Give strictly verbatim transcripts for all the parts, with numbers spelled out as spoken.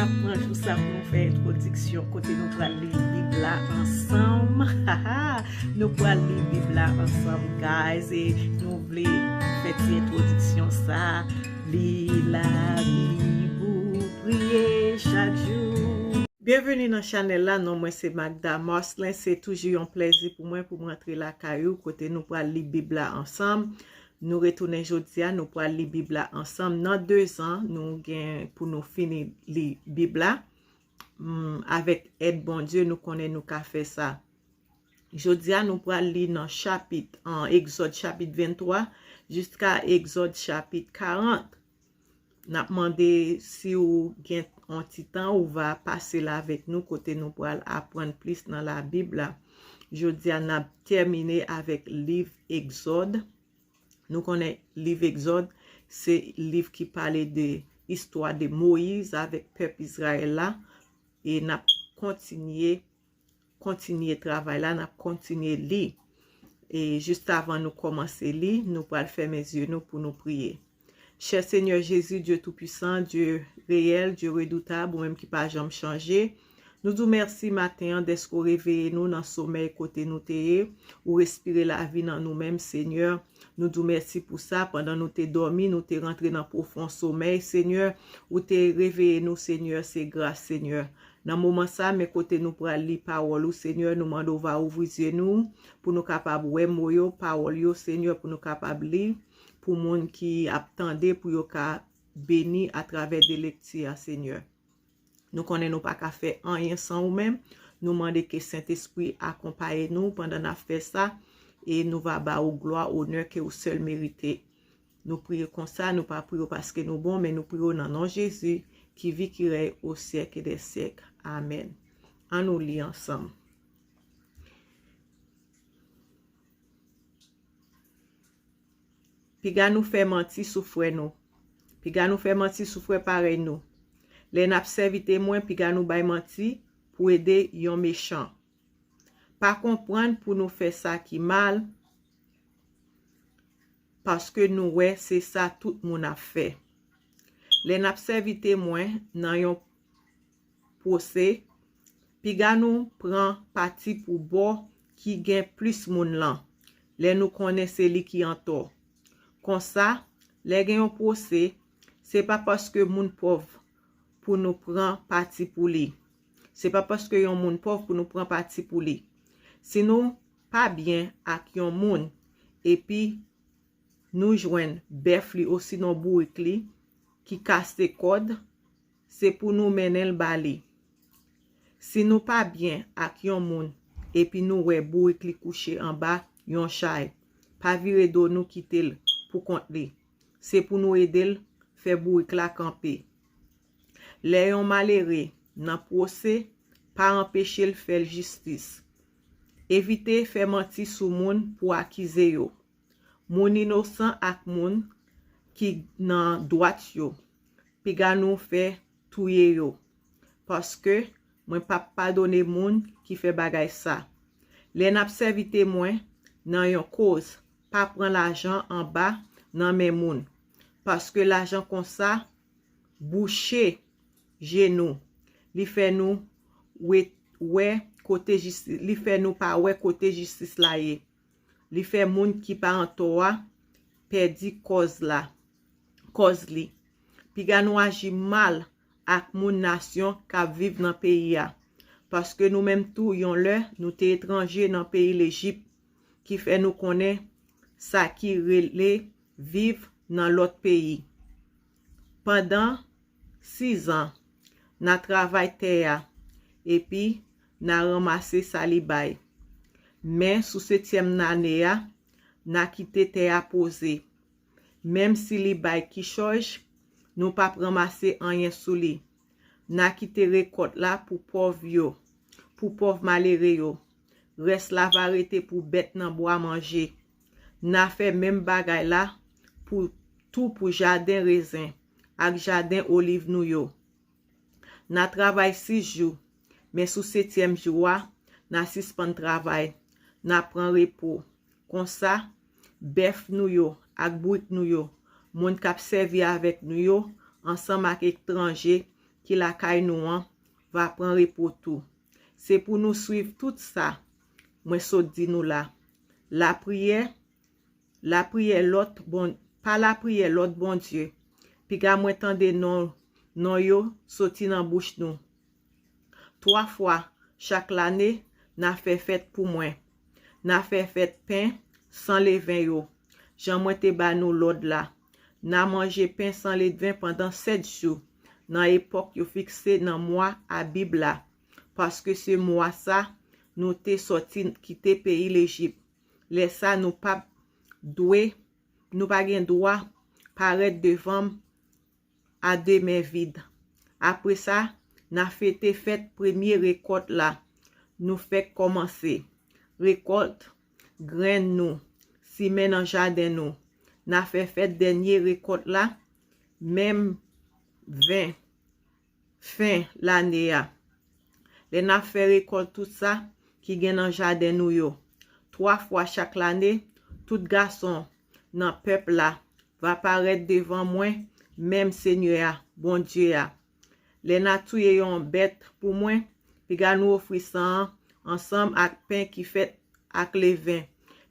Pran jou sa pou nou fè entwodiksyon kote nou pral li Bib la ansanm. Nou pral li Bib la ansanm, guys, e nou vle fè ti entwodiksyon sa. Li Labib ou priye chak jou. Byenveni nan chanèl la, non mwen se Magda Marcelin, se toujou yon plèzi pou mwen pou m rantre lakay ou kote nou pral li Bib la ansanm. Nou retounen jodi a, nou pral li Bib la ansanm. Nan dezan, nou gen pou nou fini li Bib la. Hmm, avèk èd Bondye, nou konnen nou ka fè sa. Jodi a, nou pral li nan chapit, an Egzòd chapit venntwa jiska Egzòd chapit karant. N ap mande si ou gen yon ti tan, ou va pase la avèk nou kote nou pral aprann plis nan Labib la. Jodi a, n ap tèmine avèk liv Egzòd. Nou konnen liv Egzòd, se liv ki pale de istwa de Moyiz avèk pèp Izrayèl la. E n ap kontinye, kontinye travay la, n ap kontinye li. E jis avan nou kòmanse li, nou pral fèmen zye nou pou nou priye. Chè Senyè Jezi, Dye Toupisan, Dye reyèl, Dye redoutab, ou menm ki pa janm chanje, nou di w mèsi maten an dèske w reveye nou nan somèy kote nou te ye, ou respire lavi nan nou menm, Senyè. Nou di w mèsi pou sa, pandan nou te dòmi, nou te rantre nan pwofon somèy, Senyè. Ou te reveye nou, Senyè, se gras, Senyè. Nan moman sa, men kote nou pral li pawòl ou, Senyè, nou mande w va ouvri zye nou, pou nou kapab wè mo yo, pawòl yo, Senyè, pou nou kapab li, pou moun ki ap tande, pou yo ka beni atravè de lekti a, Senyè. Nou konnen nou pa ka fè anyen san ou menm. Nou mande ke Sentespri akonpaye nou pandan n ap fè sa, e nou va ba ou glwa, onè ke ou sèl merite. Nou priye konsa, nou pa priye w paske nou bon, men nou priye w nan non Jezi, ki vi, ki rèy o syèk e dè syèk. Amèn. An nou li ansanm. Piga nou fè manti sou frè nou. Piga nou fè manti sou frè parèy nou. Lè n ap sèvi temwen, piga nou bay manti pou ede yon mechan. Pa konprann pou nou fè sa ki mal, paske nou wè se sa tout moun ap fè. Lè n ap sèvi temwen nan yon pwose, piga nou pran pati pou bò ki gen plis moun lan, lè nou konnen se li ki antò. Konsa, lè gen yon pwose, se pa paske moun pòv pou nou pran pati pou li. Se pa paske yon moun pòv pou nou pran pati pou li. Si nou pa byen ak yon moun, epi nou jwenn bèf li osinon bourik li ki kase kòd, se pou nou mennen l ba li. Si nou pa byen ak yon moun, epi nou wè bourik li kouche anba yon chay, pa vire do nou kite l pou kont li. Se pou nou ede l fè bourik la kanpe. Lè yon malere nan pwose, pa anpeche l fè l jistis. Evite fè manti sou moun pou akize yo. Moun inosan ak moun ki nan dwat yo, piga nou fè touye yo, paske mwen p ap padone moun ki fè bagay sa. Lè n ap sèvi temwen nan yon koz, pa pran lajan anba nan men moun, paske lajan konsa bouche je nou, li fè nou wè, wè kote jistis, li fè nou pa wè kote jistis la ye. Li fè moun ki pa antò a pèdi kòz la, kòz li. Piga nou aji mal ak moun nasyon k ap viv nan peyi a, paske nou menm tou, yon lè, nou te etranje nan peyi Lejip, ki fè nou konnen sa ki rele viv nan lòt peyi. Pandan sizan, n a travay tè a, epi n a ranmase sa li bay. Men sou setyèm ane a, n a kite tè a poze. Menm si li bay kichòj, nou p ap ranmase anyen sou li. N a kite rekòt la pou pòv yo, pou pòv malere yo. Rès la va rete pou bèt nan bwa manje. N a fè menm bagay la pou, tou pou jaden rezen ak jaden oliv nou yo. N a travay sis jou, men sou setyèm jou a, n a sispann travay, n a pran repo. Konsa, bèf nou yo ak bourik nou yo, moun k ap sèvi avèk nou yo, ansanm ak etranje ki lakay nou an va pran repo tou. Se pou nou swiv tout sa mwen sot di nou la. Lapriyè, lapriyè lòt bon, pa lapriyè lòt bondye. Piga mwen tande non, non yo soti nan bouch nou. Twa fwa chak lane, n a fè fèt pou mwen. N a fè fèt pen san leven yo, jan mwen te ba nou lòd la. N a manje pen san leven pandan sèt jou, nan epòk yo fikse nan mwa Abib la, paske se mwa sa nou te sòti kite peyi Lejip. Lè sa nou p ap dwe, nou pa gen dwa parèt devan m a de men vid. Apre sa, n a fete fèt premye rekòt la. Nou fèk kòmanse rekòt grenn nou simen nan jaden nou. N a fè fèt dènye rekòt la, menm ven fen lane a. Lè n ap fè rekòt tout sa ki gen nan jaden nou yo. Twa fwa chak lane, tout gason nan pèp la va parèt devan mwen, menm Senyè a, Bondye a. Lè n a touye yon bèt pou mwen, piga nou ofri san an ansanm ak pen ki fèt ak leven.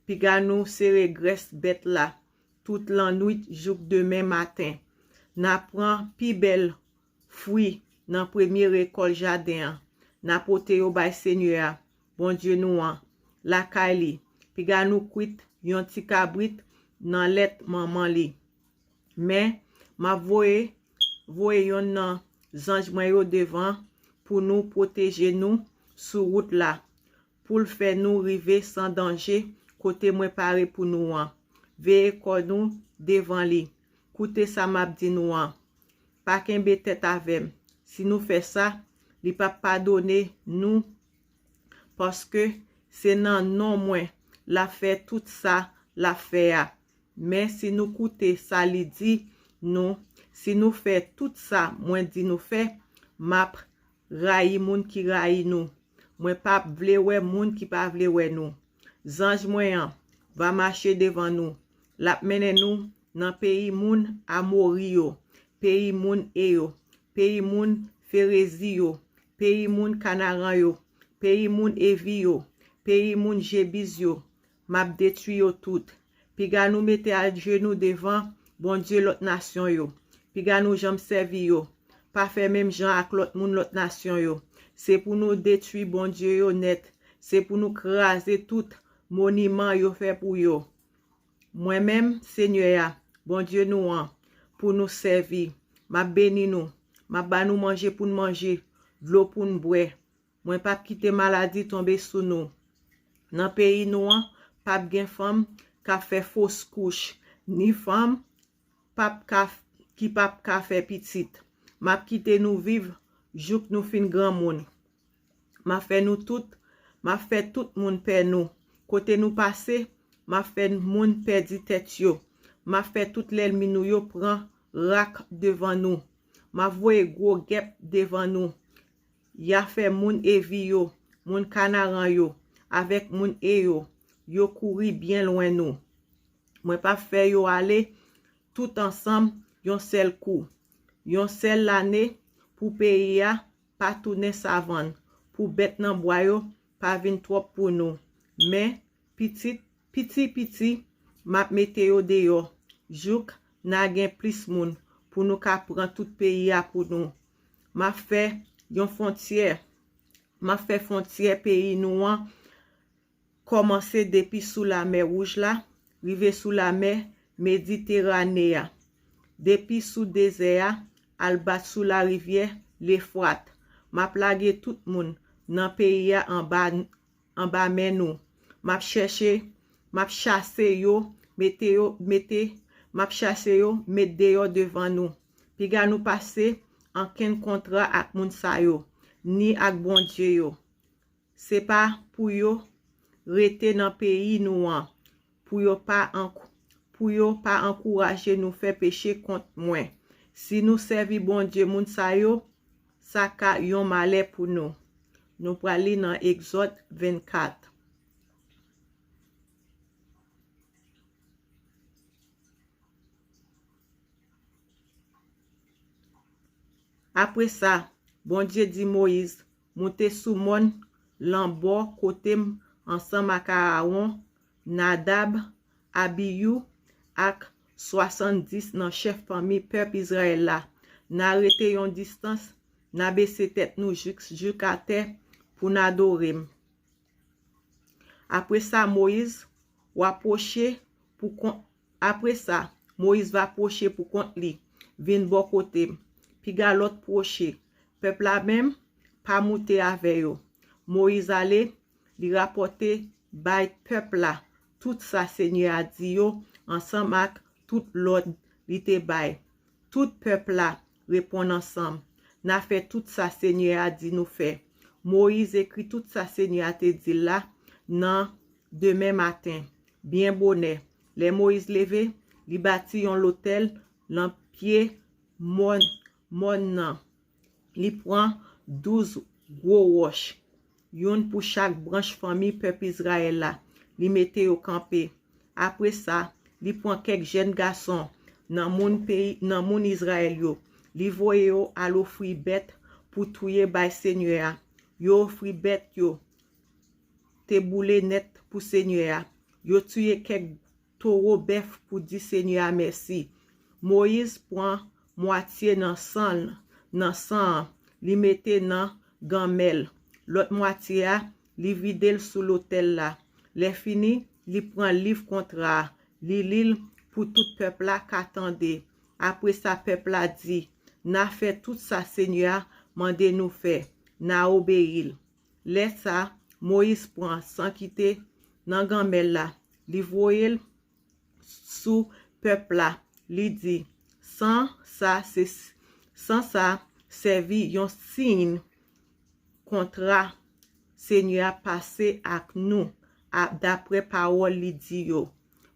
Piga nou sere grès bèt la tout lannwit jouk demen maten. N a pran pi bèl fwi nan premye rekòl jaden an. N a pote yo bay Senyè a, Bondye nou an, lakay li. Piga nou kwit yon ti kabrit nan lèt manman li. Men, m ap voye, voye yonn nan zanj mwen yo devan pou nou pwoteje nou sou wout la, pou l fè nou rive san danje kote mwen pare pou nou an. Veye kò nou devan li. Koute sa m ap di nou an. Pa kenbe tèt avè m. Si nou fè sa, li p ap padone nou, paske se nan non mwen l ap fè tout sa l ap fè a. Men si nou koute sa li di nou, si nou fè tout sa mwen di nou fè, m ap rayi moun ki rayi nou. Mwen p ap vle wè moun ki pa vle wè nou. Zanj mwen an va mache devan nou. L ap mennen nou nan peyi moun Amori yo, peyi moun E yo, peyi moun Ferezi yo, peyi moun Kanaran yo, peyi moun Evi yo, peyi moun Jebiz yo. M ap detwi yo tout. Piga nou mete ajenou devan bondye lòt nasyon yo. Piga nou janm sèvi yo. Pa fè menm jan ak lòt moun lòt nasyon yo. Se pou nou detwi bondye yo nèt. Se pou nou kraze tout moniman yo fè pou yo. Mwen menm, Senyè a, Bondye nou an, pou nou sèvi. M ap beni nou. M ap ba nou manje pou n manje, dlo pou n bwè. Mwen p ap kite maladi tonbe sou nou. Nan peyi nou an, p ap gen fanm k ap fè fos kouch, ni fanm p ap ka, ki p ap ka fè pitit. M ap kite nou viv jouk nou fin granmoun. M ap fè nou tout, m ap fè tout moun pè nou. Kote nou pase, m ap fè moun pèdi tèt yo. M ap fè tout lènmi nou yo pran rak devan nou. M ap voye gwo gèp devan nou. Y a fè moun Evi yo, moun Kanaran yo, avèk moun E yo, yo kouri byen lwen nou. Mwen p ap fè yo ale tout ansanm yon sèl kou. Yon sèl lane pou peyi a pa tounen savann, pou bèt nan bwa yo pa vin twòp pou nou. Men, pitit, piti piti, m ap mete yo deyò, jouk n a gen plis moun pou nou ka pran tout peyi a pou nou. M ap fè yon fwontyè, m ap fè fwontyè peyi nou an kòmanse depi sou Lamè Wouj la, rive sou Lamè Mediterane a, depi sou dezè a al bat sou larivyè Lefwat. M ap lage tout moun nan peyi a anba, anba men nou. M ap chèche, m ap chase yo, mete yo, mete, m ap chase yo, met deyò devan nou. Piga nou pase ankenn kontra ak moun sa yo, ni ak bondye yo. Se pa pou yo rete nan peyi nou an, pou yo pa ank-, pou yo pa ankouraje nou fè peche kont mwen. Si nou sèvi bondye moun sa yo, sa ka yon malè pou nou. Nou pral li nan Egzòd vennkat. Apre sa, Bondye di Moyiz, "Moute sou mòn lan bò kote m ansanm ak Aawon, Nadab, Abiyou ak swasanndis nan chèf fanmi pèp Izrayèl la. N a rete yon distans, n a bese tèt nou jis, jis atè pou n adore m." Apre sa, Moyiz va pwoche pou kont, apre sa, Moyiz va pwoche pou kont li, vin bò kote m. Piga lòt pwoche. Pèp la menm pa moute avè yo. Moyiz ale, li rapòte bay pèp la tout sa Senyè a di yo ansanm ak tout lòd li te bay. Tout pèp la reponn ansanm, "N a fè tout sa Senyè a di nou fè." Moyiz ekri tout sa Senyè a te di l la nan demen maten, byen bonè. Lè Moyiz leve, li bati yon lotèl nan pye mòn, mòn nan. Li pran douz gwo wòch, youn pou chak branch fanmi pèp Izrayèl la. Li mete yo kanpe. Apre sa, li pran kèk jèn gason nan moun peyi, nan moun Izrayèl yo. Li voye yo al ofri bèt pou touye bay Senyè a. Yo ofri bèt yo te boule nèt pou Senyè a. Yo touye kèk towo bèf pou di Senyè a mèsi. Moyiz pran mwatye nan san, nan san an, li mete nan ganmèl. Lòt mwatye a, li vide l sou lotèl la. Lè fini, li pran liv kontra a, li li l pou tout pèp la ka tande. Apre sa, pèp la di, "N a fè tout sa Senyè a mande nou fè. N a obeyi l." Lè sa, Moyiz pran san ki te nan ganmèl la, li voye l sou pèp la. Li di, "San sa se, san sa sèvi yon siy kontra Senyè a pase ak nou, a, daprè pawòl li di yo."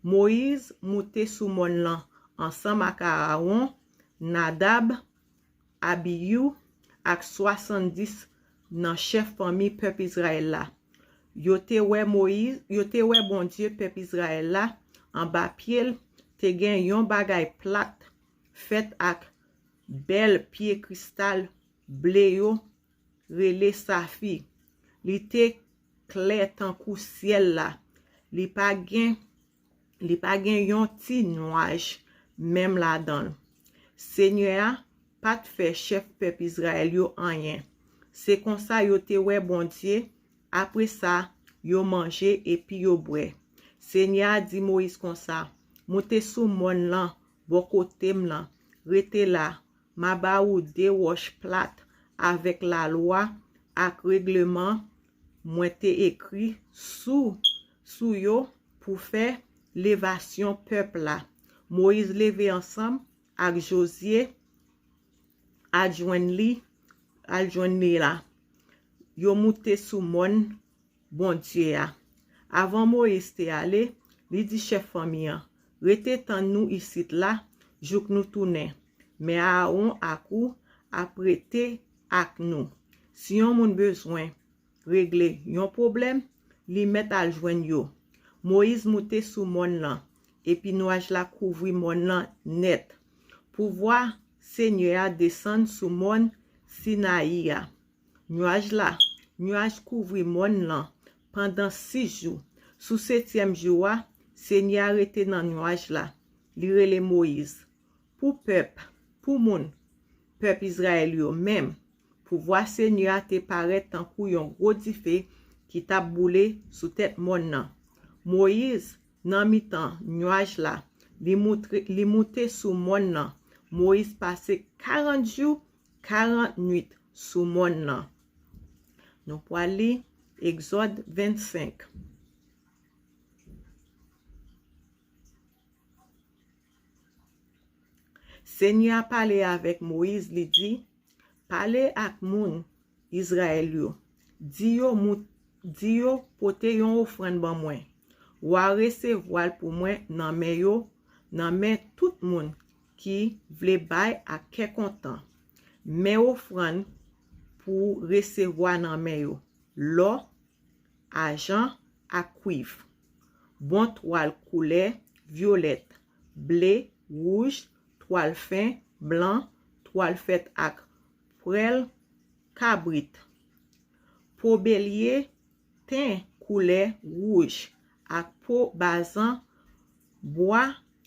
Moyiz moute sou mòn lan ansanm ak Aawon, Nadab, Abiyou ak swasanndis nan chèf fanmi pèp Izrayèl la. Yo te wè Moyiz, yo te wè Bondye pèp Izrayèl la anba pye l te gen yon bagay plat fèt ak bèl pye kristal ble yo rele safi. Li te klè tankou syèl la. Li pa gen, li pa gen yon ti nwaj menm ladan l. Senyè a pa t fè chèf pèp Izrayèl yo anyen. Se konsa yo te wè Bondye. Apre sa, yo manje epi yo bwè. Senyè a di Moyiz konsa, "Moute sou mòn lan bò kote m lan, rete la, m a ba ou de wòch plat avèk lalwa ak regleman mwen te ekri sou, sou yo pou fè levasyon pèp la." Moyiz leve ansanm ak Jozye, al jwenn li, al jwenn li la. Yo moute sou mòn Bondye a. Avan Moyiz te ale, li di chèf fanmi an, "Rete tann nou isit la jouk nou tounen. Men Aawon ak ou ap rete ak nou. Si yon moun bezwen regle yon pwoblèm, li mèt al jwenn yo." Moyiz moute sou mòn lan, epi nwaj la kouvri mòn lan nèt. Pouvwa Senyè a desann sou mòn Sinayi a. Nwaj la, nwaj kouvri mòn lan pandan sis jou. Sou setyèm jou a, Senyè a rete nan nwaj la. Li rele Moyiz. Pou pèp, pou moun, pèp Izrayèl yo menm, pouvwa Senyè a te parèt tankou yon gwo dife ki t ap boule sou tèt mòn nan. Moyiz, nan mitan nwaj la, li moutre, li moute sou mòn nan. Moyiz pase karant jou, karant nwit sou mòn nan. Nou pral li Egzòd vennsenk. Senyè a pale avèk Moyiz, li di, "Pale ak moun Izrayèl yo. Di yo, mou-, di yo pote yon ofrann ban mwen. W a resevwa l pou mwen nan men yo, nan men tout moun ki vle bay ak kè kontan. Men ofrann pou resevwa nan men yo: lò, ajan ak kwiv, bon twal koulè vyolèt, ble, wouj, twal fen, blan, twal fèt ak prèl kabrit, po belye, ten koulè wouj, ak po bazan, bwa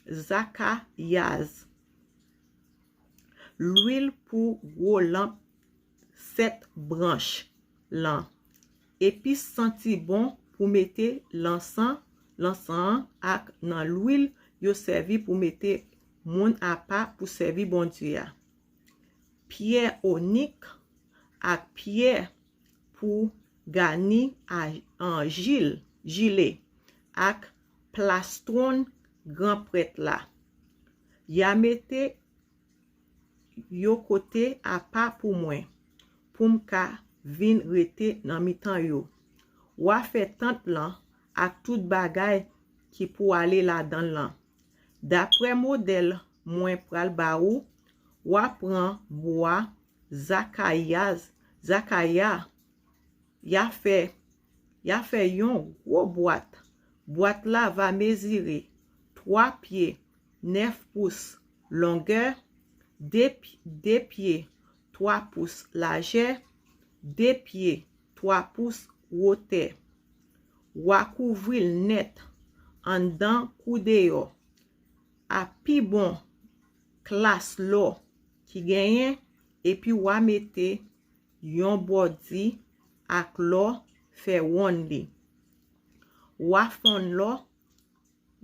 zakayaz, lwil pou gwo lanp sèt branch lan, epis santi bon pou mete lansan, lansan an ak nan lwil yo sèvi pou mete moun apa pou sèvi Bondye a. Pyè onik ak pyè pou gani a- an jil, jile, ak plastwon gran prèt la. Y a mete yo kote apa pou mwen, pou m ka vin rete nan mitan yo. W a fè tant lan ak tout bagay ki pou ale ladan l lan. Daprè modèl mwen pral ba ou, w a pran bwa zakayaz, zakaya, y a fè, y a fè yon gwo bwat. Bwat la va mezire twa pye nèf pous longè, de, de pye twa pous lajè, de pye twa pous wotè. W a kouvri l nèt, anndan kou deyò, a pi bon klas lò ki genyen, epi w a mete yon bòdi ak lò fè wonn li. W a fonn lò,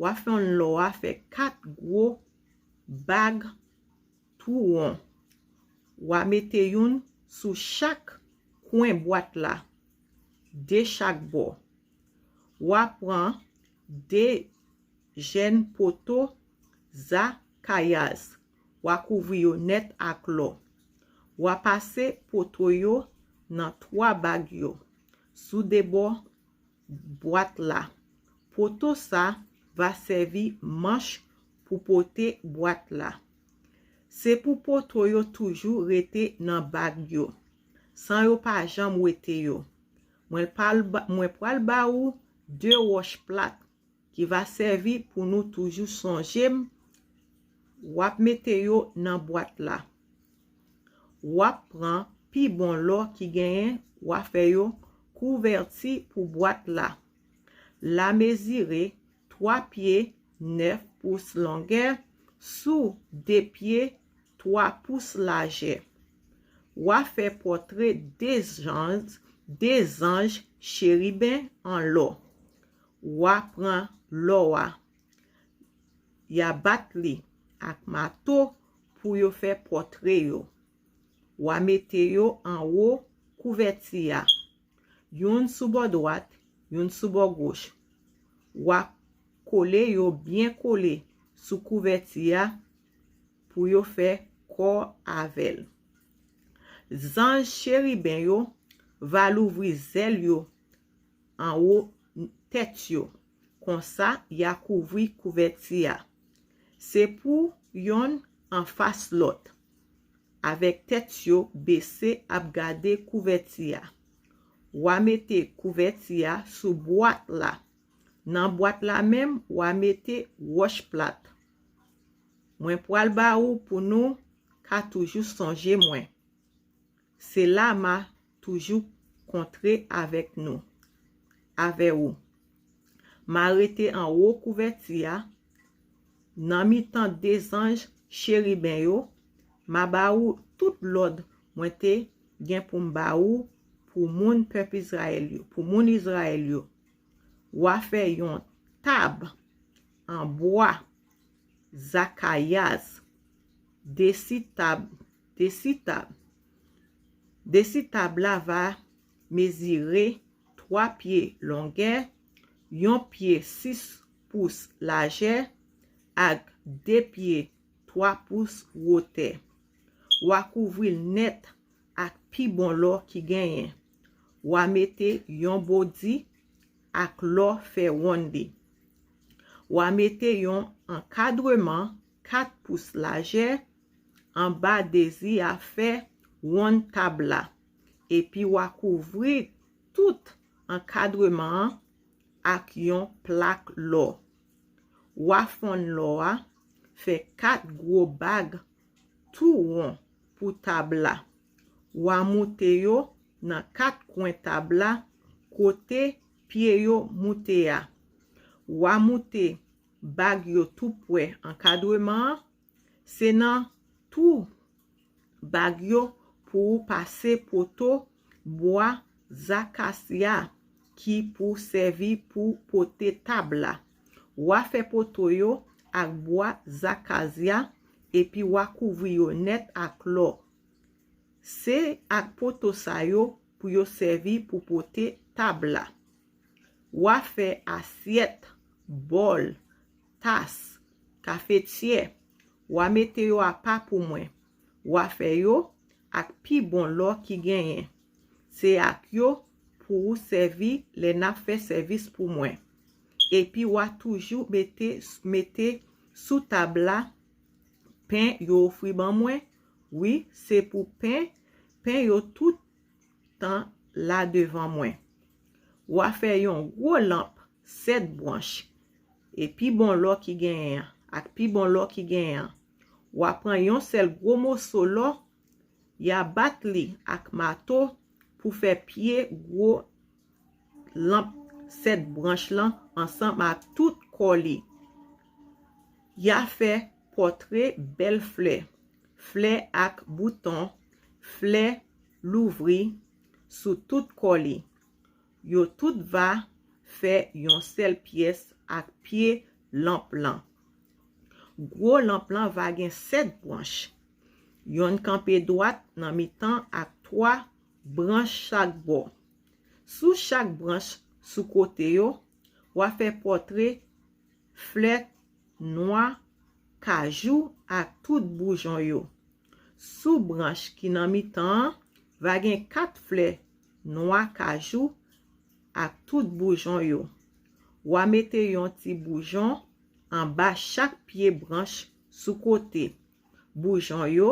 w a fonn lò a fè kat gwo bag tou won. W a mete youn sou chak kwen bwat la, de chak bò. W a pran de jèn poto zakayaz, w a kouvri yo nèt ak lò. W a pase poto yo nan twa bag yo, sou de bò bwat la. Poto sa va sèvi manch pou pote bwat la. Se pou poto yo toujou rete nan bag yo, san yo pa janm wete yo. Mwen pral ba, mwen pral ba ou de wòch plat ki va sèvi pou nou toujou sonje m. W ap mete yo nan bwat la. W ap pran pi bon lò ki genyen, w a fè yo kouvèti pou bwat la. La mezire twa pye nèf pous longè sou de pye twa pous lajè. W a fè pòtre de zanj, de zanj cheriben an lò. W a pran lò a, y a bat li ak mato pou yo fè pòtre yo. W a mete yo anwo kouvèti a, youn sou bò dwat, youn sou bò goch. W a kole yo byen kole sou kouvèti a pou yo fè kò avè l. Zanj cheriben yo va louvri zèl yo anwo tèt yo. Konsa, y a kouvri kouvèti a. Se pou yonn anfas lòt, avèk tèt yo bese ap gade kouvèti a. W a mete kouvèti a sou bwat la. Nan bwat la menm, w a mete wòch plat. Mwen pral ba ou pou nou ka toujou sonje mwen. Se la m a toujou kontre avèk nou, avè ou. M a rete anwo kouvèti a, nan mitan de zanj cheriben yo, m a ba ou tout lòd mwen te gen pou m ba ou pou moun pèp Izrayèl yo, pou moun Izrayèl yo. W a fè yon tab an bwa zakayaz desi tab, desi tab. Desi tab la va mezire twa pye longè, yon pye sis pous lajè, ak de pye twa pous wotè. W a kouvri l nèt ak pi bon lò ki genyen. W a mete yon bodi ak lò fè wonn li. W a mete yon ankadreman kat pous lajè anba dezi a fè wonn tab la, epi w a kouvri tout ankadreman an ak yon plak lò. W a fonn lò a fè kat gwo bag tou won pou tab la. W a moute yo nan kat kwen tab la kote pye yo moute a. W a moute bag yo toupre ankadreman an. Se nan twou bag yo pou w pase poto bwa zakasya ki pou sèvi pou pote tab la. W a fè poto yo ak bwa zakasya epi w a kouvri yo nèt ak lò. Se ak poto sa yo pou yo sèvi pou pote tab la. W a fè asyèt, bòl, tas, kafetyè. W a mete yo apa pou mwen. W a fè yo ak pi bon lò ki genyen. Se ak yo pou w sèvi lè n ap fè sèvis pou mwen. Epi w a toujou mete, mete sou tab la pen yo ofri ban mwen. Wi, se pou pen, pen yo tout tan la devan mwen. W a fè yon gwo lanp sèt branch, e pi bon lò ki genyen an, ak pi bon lò ki genyen an. W a pran yon sèl gwo moso lò, y a bat li ak mato pou fè pye gwo lanp sèt branch lan ansanm ak tout kò li. Y a fè pòtre bèl flè, flè ak bouton, flè louvri sou tout kò li. Yo tout va fè yon sèl pyès ak pye lanp lan. Gwo lanp lan va gen sèt branch. Yonn kanpe dwat nan mitan ak twa branch chak bò. Sou chak branch sou kote yo, w a fè pòtre flè nwa kajou ak tout boujon yo. Sou branch ki nan mitan an, va gen kat flè nwa kajou ak tout boujon yo. W a mete yon ti boujon anba chak pye branch sou kote. Boujon yo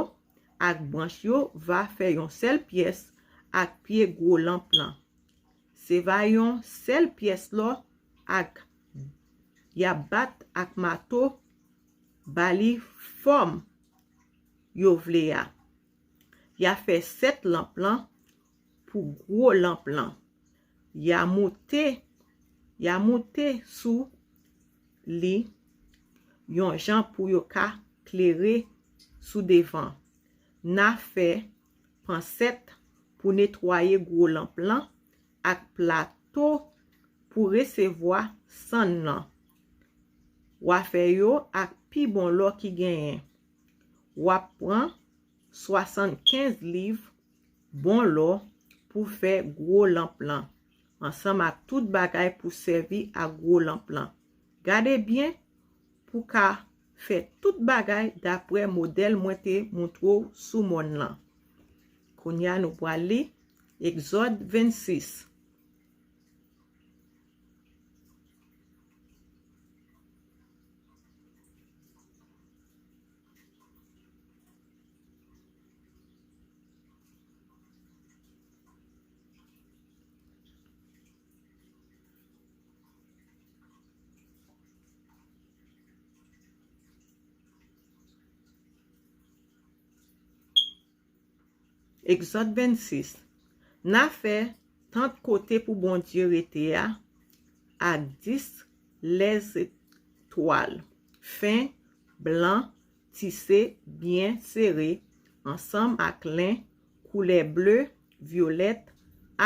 ak branch yo va fè yon sèl pyès ak pye gwo lanp lan. Se va yon sèl pyès lò ak y a bat ak mato ba li fòm yo vle a. Y a fè sèt lanp lan pou gwo lanp lan. Y a moute, y a moute sou li yon jan pou yo ka klere sou devan. N a fè pansèt pou netwaye gwo lanp lan ak plato pou resevwa sann lan. W a fè yo ak pi bon lò ki genyen. W a pran swasannkenz liv bon lò pou fè gwo lanp lan, ansanm ak tout bagay pou sèvi ak gwo lanp lan. Gade byen pou ka fè tout bagay dapre modèl mwen te montre w sou mòn lan. Kounye a, nou pral li Egzòd vennsis. Egzòd vennsis. N a fè tant kote pou Bondye rete a ak dis lèz twal fen, blan, tise byen sere, ansanm ak len koulè ble, vyolèt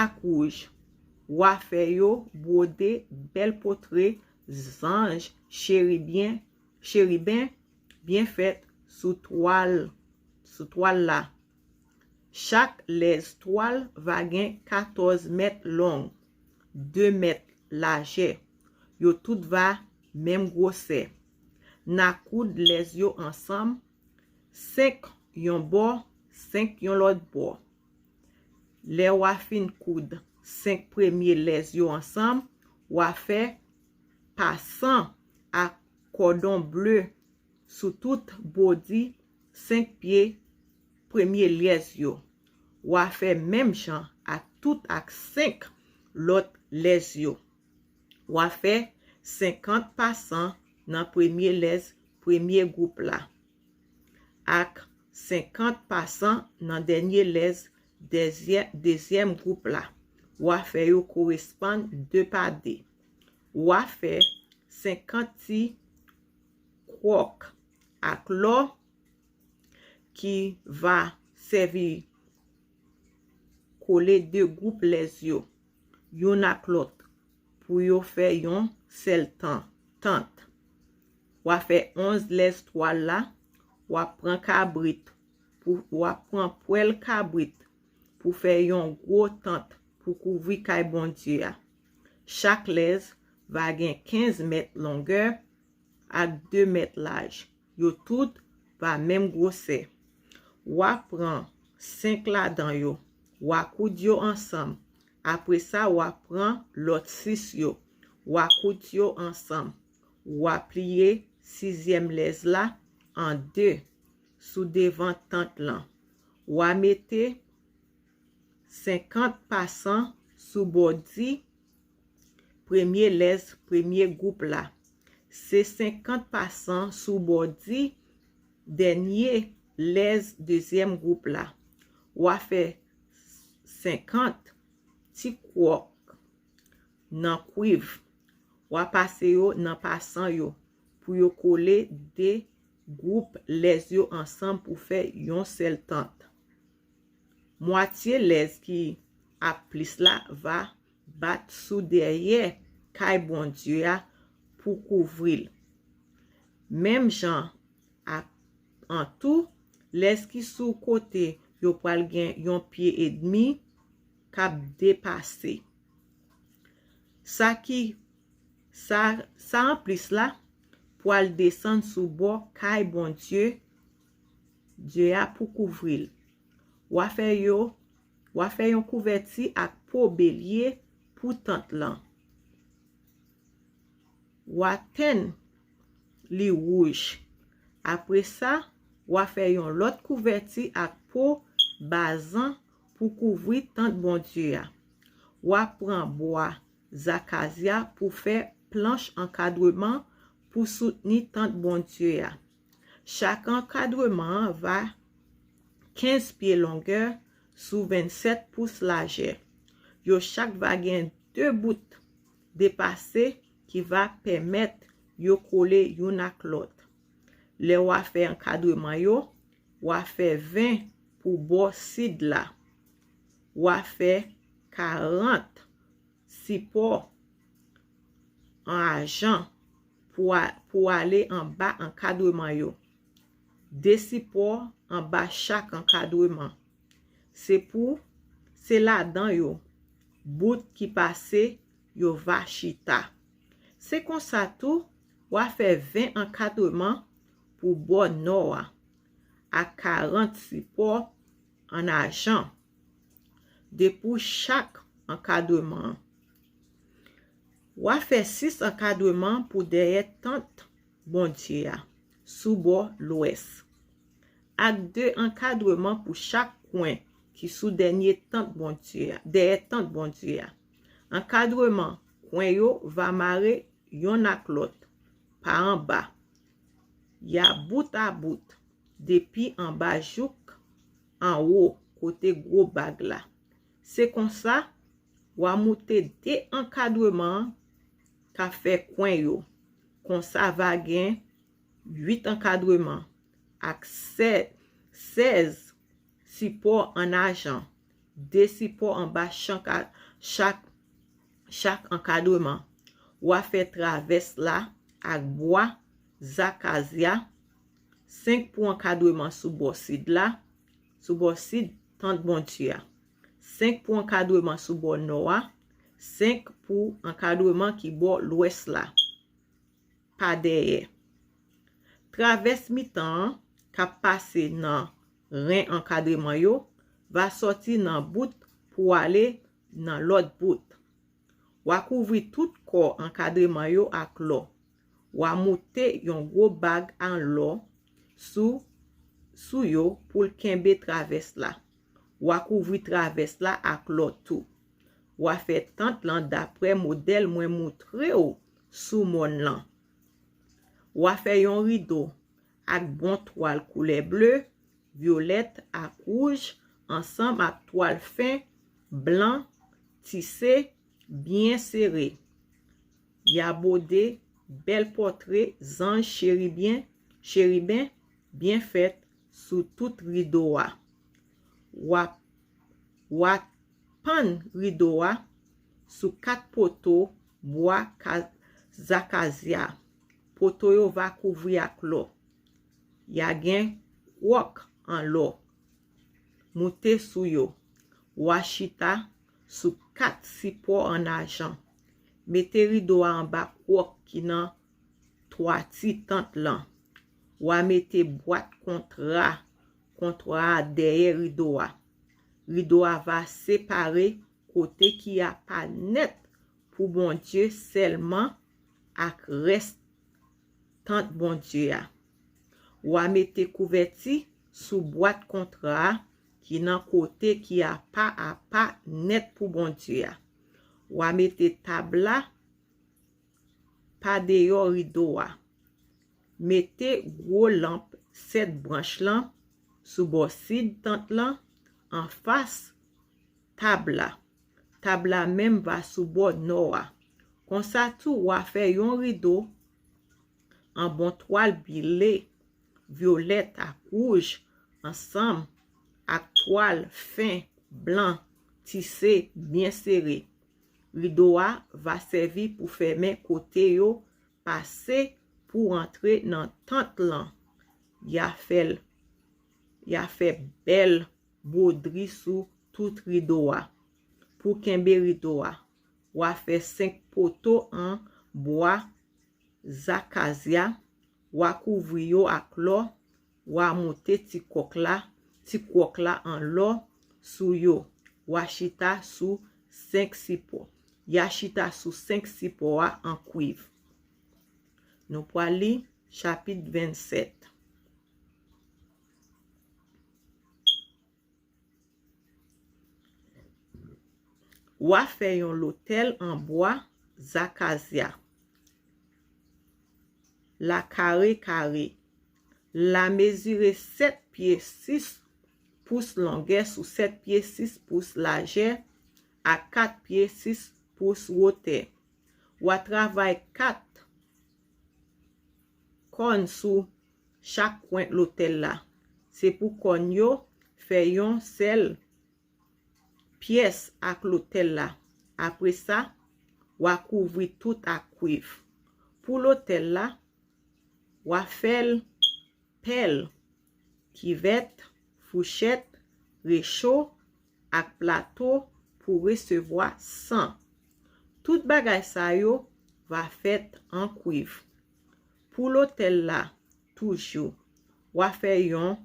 ak wouj. W a fè yo bwode bèl potre zanj cheribyen, cheriben byen fèt sou twal, sou twal la. Chak lèz twal va gen katòz mèt long, de mèt lajè. Yo tout va menm gwosè. N a koud lèz yo ansanm, senk yon bò, senk yon lòt bò. Lè w a fin koud senk premye lèz yo ansanm, w a fè pasan ak kòdon ble sou tout bodi senk pye premye lèz yo. W a fè menm jan ak tout ak senk lòt lèz yo. W a fè senkant pasan nan premye lèz premye gwoup la, ak senkant pasan nan dènye lèz dezyè- dezyèm gwoup la. W a fè yo koresponn de pa de. W a fè senkant ti kwòk ak lò ki va sèvi kole de gwoup lèz yo, youn ak lòt, pou yo fè yon sèl tan- tant. W a fè onz lèz twal la, w a pran kabrit, pou, w a pran pwèl kabrit pou fè yon gwo tant pou kouvri kay Bondye a. Chak lèz va gen kenz mèt longè ak de mèt laj. Yo tout va menm gwosè. W a pran senk ladan yo, w a koud yo ansanm. Apre sa, w a pran lòt sis yo, w a koud yo ansanm. W a pliye sizyèm lèz la an de sou devan tant lan. W a mete senkant pa san sou bò di premye lèz premye gwoup la. Se senkant pa san sou bò di dènye lèz dezyèm gwoup la. W a fè senkant ti kwòk nan kwiv. W a pase yo nan pa san yo pou yo kole de gwoup lèz yo ansanm pou fè yon sèl tant. Mwatye lèz ki ap plis la va bat sou dèyè kay Bondye a pou kouvri l. Menm jan ak an tou, lèz ki sou kote yo pral gen yon pye edmi k ap depase. Sa ki sa, sa anplis la pral desann sou bò kay Bondye Dye a pou kouvri l. W a fè yo, w a fè yon kouvèti ak po belye pou tant lan. W a tenn li wouj. Apre sa, w a fè yon lòt kouvèti ak po bazan pou kouvri tant Bondye a. W a pran bwa zakazya pou fè planch ankadreman pou soutni tant Bondye a. Chak ankadreman an va kenz pye longè sou vennsèt pous lajè. Yo chak va gen de bout depase ki va pèmèt yo kole youn ak lòt. Lè w a fè ankadreman yo, w a fè ven pou bò sid la. W a fè karant sipò an ajan pou a- pou ale anba ankadreman yo. De sipò anba chak ankadreman. Se pou, se ladan yo bout ki pase yo va chita. Se konsa tou, w a fè ven ankadreman pou bò nò a, ak karant sipò an ajan, de pou chak ankadreman an. W a fè sis ankadreman pou dèyè tant Bondye a, sou bò lwès, ak de ankadreman pou chak kwen ki sou dènye tant Bondye a, dèyè tant Bondye a. Ankadreman kwen yo va mare yonn ak lòt pa anba. Y a bout a bout, depi anba jouk anwo kote gwo bag la. Se konsa, w a moute de ankadreman k ap fè kwen yo. Konsa va gen uit ankadreman ak sè- sèz sipò an ajan, de sipò anba chak, chak, chak ankadreman. W a fè travès la ak bwa zakazya, senk pou ankadreman sou bò sid la, sou bò sid tant Bondye a, senk pou ankadreman sou bò nò a, senk pou ankadreman ki bò lwès la, pa dèyè. Travès mitan an, k ap pase nan ren ankadreman yo, va sòti nan bout pou ale nan lòt bout. W a kouvri tout kò ankadreman yo ak lò. W a moute yon gwo bag an lò sou, sou yo pou l kenbe travès la. W a kouvri travès la ak lò tou. W a fè tant lan dapre modèl mwen moutre w sou mòn lan. W a fè yon rido ak bon twal koulè ble, vyolèt ak wouj ansanm ak twal fen, blan, tise, byen sere. Y a bwode bèl pòtre zanj cheriben, cheriben byen fèt sou tout rido a. W a, w a pann rido a sou kat poto bwa ka-, zakazya. Poto yo va kouvri ak lò. Y a gen kwòk an lò moute sou yo. W a chita sou kat sipò an ajan. Mete rido a anba kwòk ki nan twati tant lan. W a mete bwat kontra, kontra a dèyè rido a. Rido a va separe kote ki apa nèt pou Bondye sèlman ak rès tant Bondye a. W a mete kouvèti sou bwat kontra a ki nan kote ki apa apa nèt pou Bondye a. W a mete tab la pa deyò rido a. Mete gwo lanp sèt branch lan sou bò sid tant lan, anfas tab la. Tab la menm va sou bò nò a. Konsa tou, w a fè yon rido an bon twal ble, vyolèt ak wouj, ansanm ak twal fen, blan, tise, byen sere. Rido a va sèvi pou fèmen kote yo pase pou antre nan tant lan. Y a fè l, y a fè bèl bwodri sou tout rido a. Pou kenbe rido a, w a fè senk poto an bwa zakazya, w a kouvri yo ak lò, w a moute ti kòk la, ti kwòk la an lò sou yo. W a chita sou senk sipò. Y a chita sou senk sipò a an kwiv. Nou pral li chapit vennsèt. W a fè yon lotèl an bwa zakazya la kare kare. La mezire sèt pye sis pous longè sou sèt pye sis pous lajè ak kat pye sis pous wotè. W a travay kat kòn sou chak kwen lotèl la. Se pou kòn yo fè yon sèl pyès ak lotèl la. Apre sa, w a kouvri tout ak kwiv. Pou lotèl la, w a fè l pèl, kivèt, fouchèt, recho ak plato pou resevwa san. Tout bagay sa yo va fèt an kwiv. Pou lotèl la toujou, w a fè yon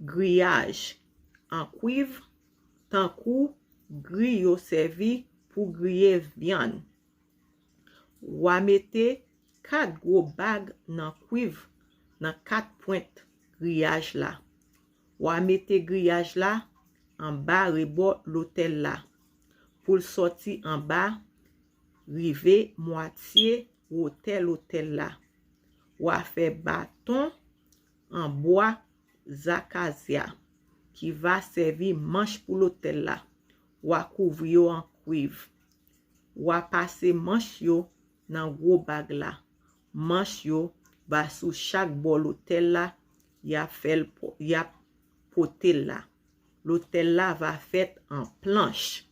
griyaj an kwiv, tankou gri yo sèvi pou griye vyann. W a mete kat gwo bag nan kwiv nan kat pwent griyaj la. W a mete griyaj la anba rebò lotèl la, pou l sòti anba rive mwatye wotè lotèl la. W a fè baton an bwa zakazya ki va sèvi manch pou lotèl la. W a kouvri yo an kwiv. W a pase manch yo nan gwo bag la. Manch yo va sou chak bò lotèl la, y ap fè l po-, y ap pote l la. Lotèl la va fèt an planch.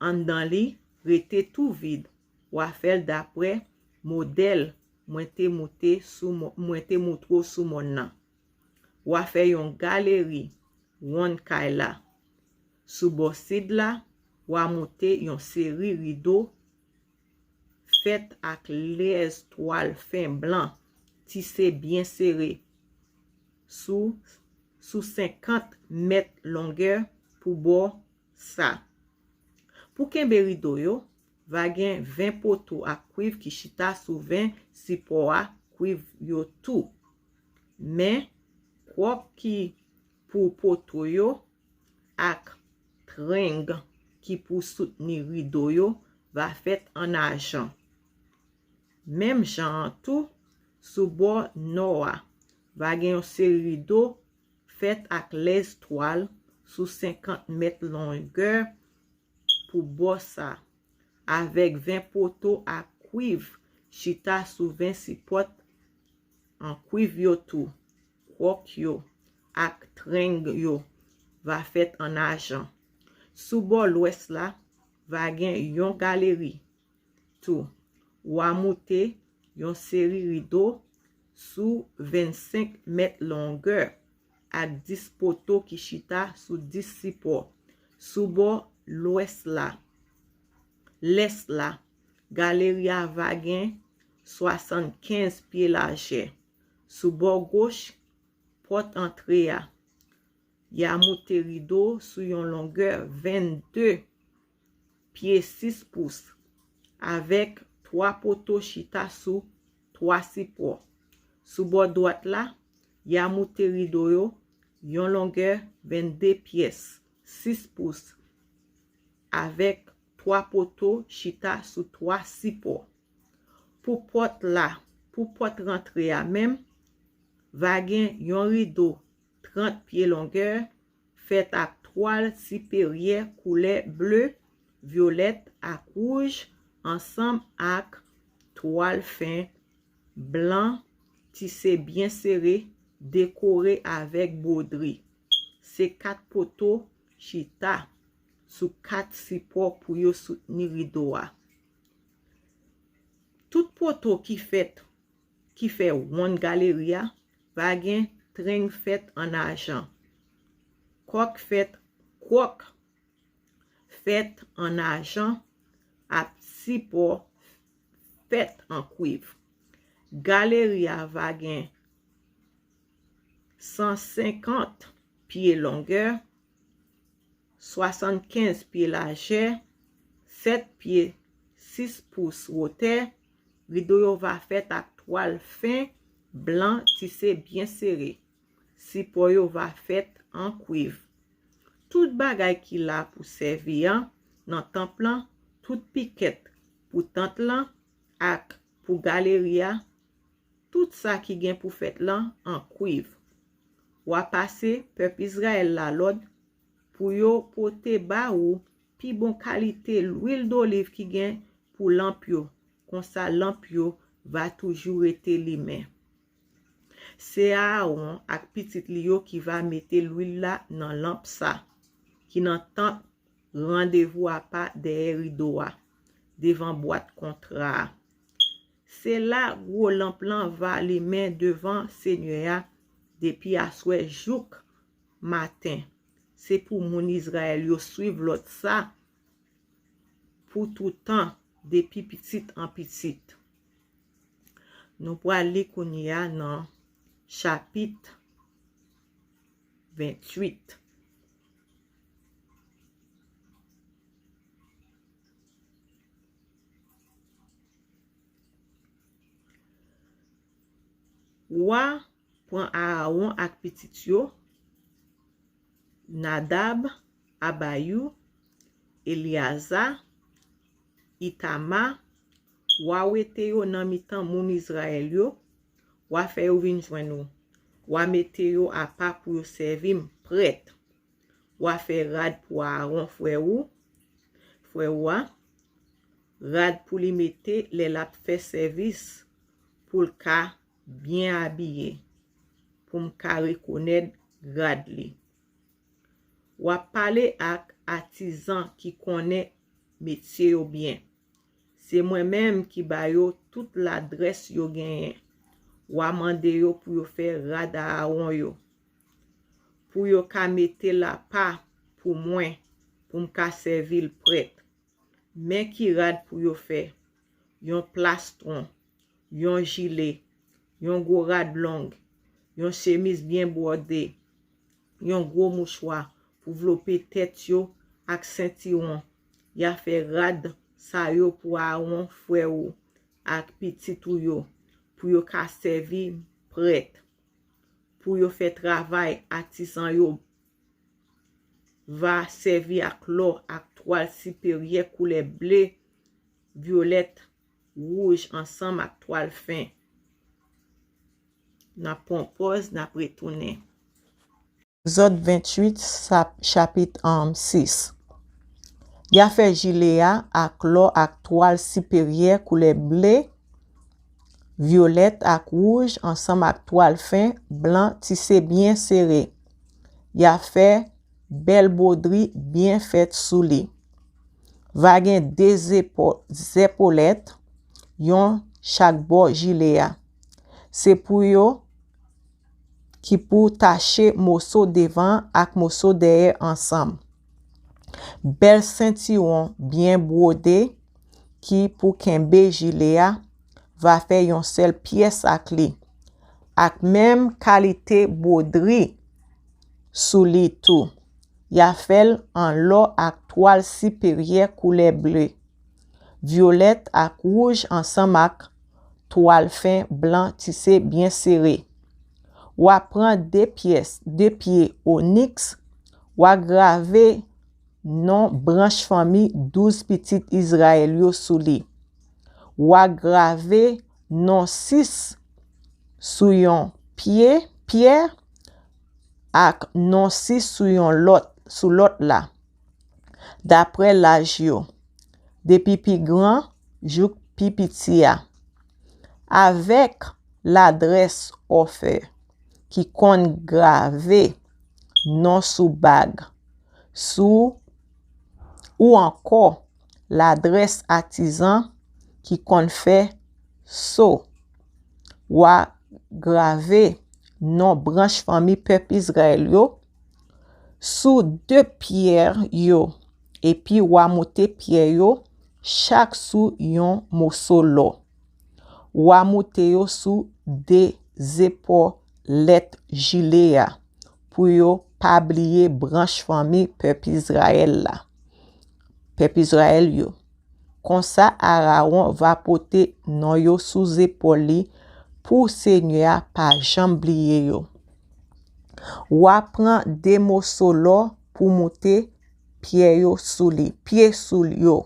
Anndan li rete tou vid. W a fè l dapre modèl mwen te moute sou mò-, mwen te moutre w sou mòn nan. W a fè yon galeri wonn kay la. Sou bò sid la, w a moute yon seri rido fèt ak lèz twal fen blan, tise byen sere, sou, sou senkant mèt longè pou bò sa. Pou kenbe rido yo, va gen ven poto ak kwiv ki chita sou ven sipò a kwiv yo tou. Men, kwòk ki pou poto yo ak treng ki pou soutni rido yo va fèt an ajan. Menm jan an tou, sou bò nò a, va gen yon seri rido fèt ak lèz twal sou senkant mèt longè pou bò sa, avèk ven poto a kwiv chita sou ven sipò an kwiv yo tou. Kwòk yo ak treng yo va fèt an ajan. Sou bò lwès la, va gen yon galeri tou. W a moute yon seri rido sou vennsenk mèt longè ak dis poto ki chita sou dis sipò. Sou bò lwès la, lès la, galeri a va gen swasannkenz pye lajè. Sou bò goch pòt antre a, y a moute rido sou yon longè vennde pye sis pous, avèk twa poto chita sou twa sipò. Sou bò dwat la, y a moute rido yo yon longè vennde pyès, sis pous, avèk twa poto chita sou twa sipò. Pou pòt la, pou pòt rantre a menm, va gen yon rido trant pye longè, fèt ak twal siperyè koulè ble, vyolèt ak wouj, ansanm ak twal fen blan, tise byen sere, dekore avèk bwodri. Se kat poto chita sou kat sipò pou yo soutni rido a. Tout poto ki fèt, ki fè wonn galeri a, va gen treng fèt an ajan, kòk fèt, kwòk fèt an ajan ak sipò fèt an kwiv. Galeri a va gen san senkant pye longè, swasannkenz pye lajè, sèt pye sis pous wotè. Rido yo va fèt ak twal fen blan tise byen sere. Sipò yo va fèt an kwiv. Tout bagay ki la pou sèvi an nan tanp lan, tout pikèt pou tant lan ak pou galeri a, tout sa ki gen pou fèt lan an kwiv. W a pase pèp Izrayèl la lòd pou yo pote ba ou pi bon kalite lwil doliv ki gen pou lanp yo, konsa lanp yo va toujou rete limen. Se Aawon ak pitit li yo ki va mete lwil la nan lanp sa, ki nan tant randevou apa dèyè rido a, devan bwat kontra a. Se la gwo lanp lan va limen devan Senyè a depi aswè jouk maten. Se pou moun Izrayèl yo swiv lòd sa pou toutan, depi pitit an pitit. Nou pral li kounye a nan chapit venntuit. W a pran Aawon ak pitit yo, Nadab, Abayou, Elyaza, Itama, w a wete yo nan mitan moun Izrayèl yo, w a fè yo vin jwenn ou, w a mete yo apa pou yo sèvi m prèt. W a fè rad pou Aawon frè ou, frè ou a, rad pou li mete lè l ap fè sèvis, pou l ka byen abiye, pou m ka rekonèt grad li. W ap pale ak atizan ki konnen metye yo byen. Se mwen menm ki ba yo tout ladrès yo genyen. W a mande yo pou yo fè rad Aawon yo, pou yo ka mete l apa pou mwen, pou m ka sèvi l prèt. Men ki rad pou yo fè: yon plastwon, yon jile, yon gwo rad long, yon chemiz byen bwòde, yon gwo mouchwa pou vlope tèt yo, ak sentiwon. Y a fè rad sa yo pou Aawon frè ou ak pitit ou yo, pou yo ka sèvi m prèt, pou yo fè travay atizan yo va sèvi ak lò ak twal siperyè koulè ble, vyolèt, wouj ansanm ak twal fen. N ap pran pòz, n ap retounen. Egzòd venntuit, sa- chapit, um, sis. Y a fè jile a ak lò ak twal siperyè koulè ble, vyolèt ak wouj ansanm ak twal fen blan tise byen sere. Y a fè bèl bwodri byen fèt sou li. Va gen de zepo- zèpolèt, yon chak bò jile a. Se pou yo ki pou tache moso devan ak moso dèyè ansanm. Bèl sentiwon byen bwode ki pou kenbe jile a va fè yon sèl pyès ak li, ak menm kalite bwodri sou li tou. Y a fè l an lò ak twal siperyè koulè ble, vyolèt ak wouj ansanm ak twal fen blan tise byen sere. W a pran de pyès, de pye oniks, w a grave non branch fanmi douz pitit Izrayèl yo sou li. W a grave non sis sou yon pye, pyè, ak non sis sou yon lòt, sou lòt la, daprè laj yo, depi pi gran jouk pi piti a, avèk ladrès ofè ki konn grave non sou bag, sou ou ankò ladrès atizan ki konn fè so. W a grave non branch fanmi pèp Izrayèl yo sou de pyè yo, epi w a moute pyè yo chak sou yon moso lò. W a moute yo sou de zepòlèt jile a pou yo pa bliye branch fanmi pèp Izrayèl la, pèp Izrayèl yo. Konsa, Arawon va pote non yo sou zepòl li pou Senyè a pa janm bliye yo. W a pran de moso lò pou moute pyè yo sou li, pye sou yo.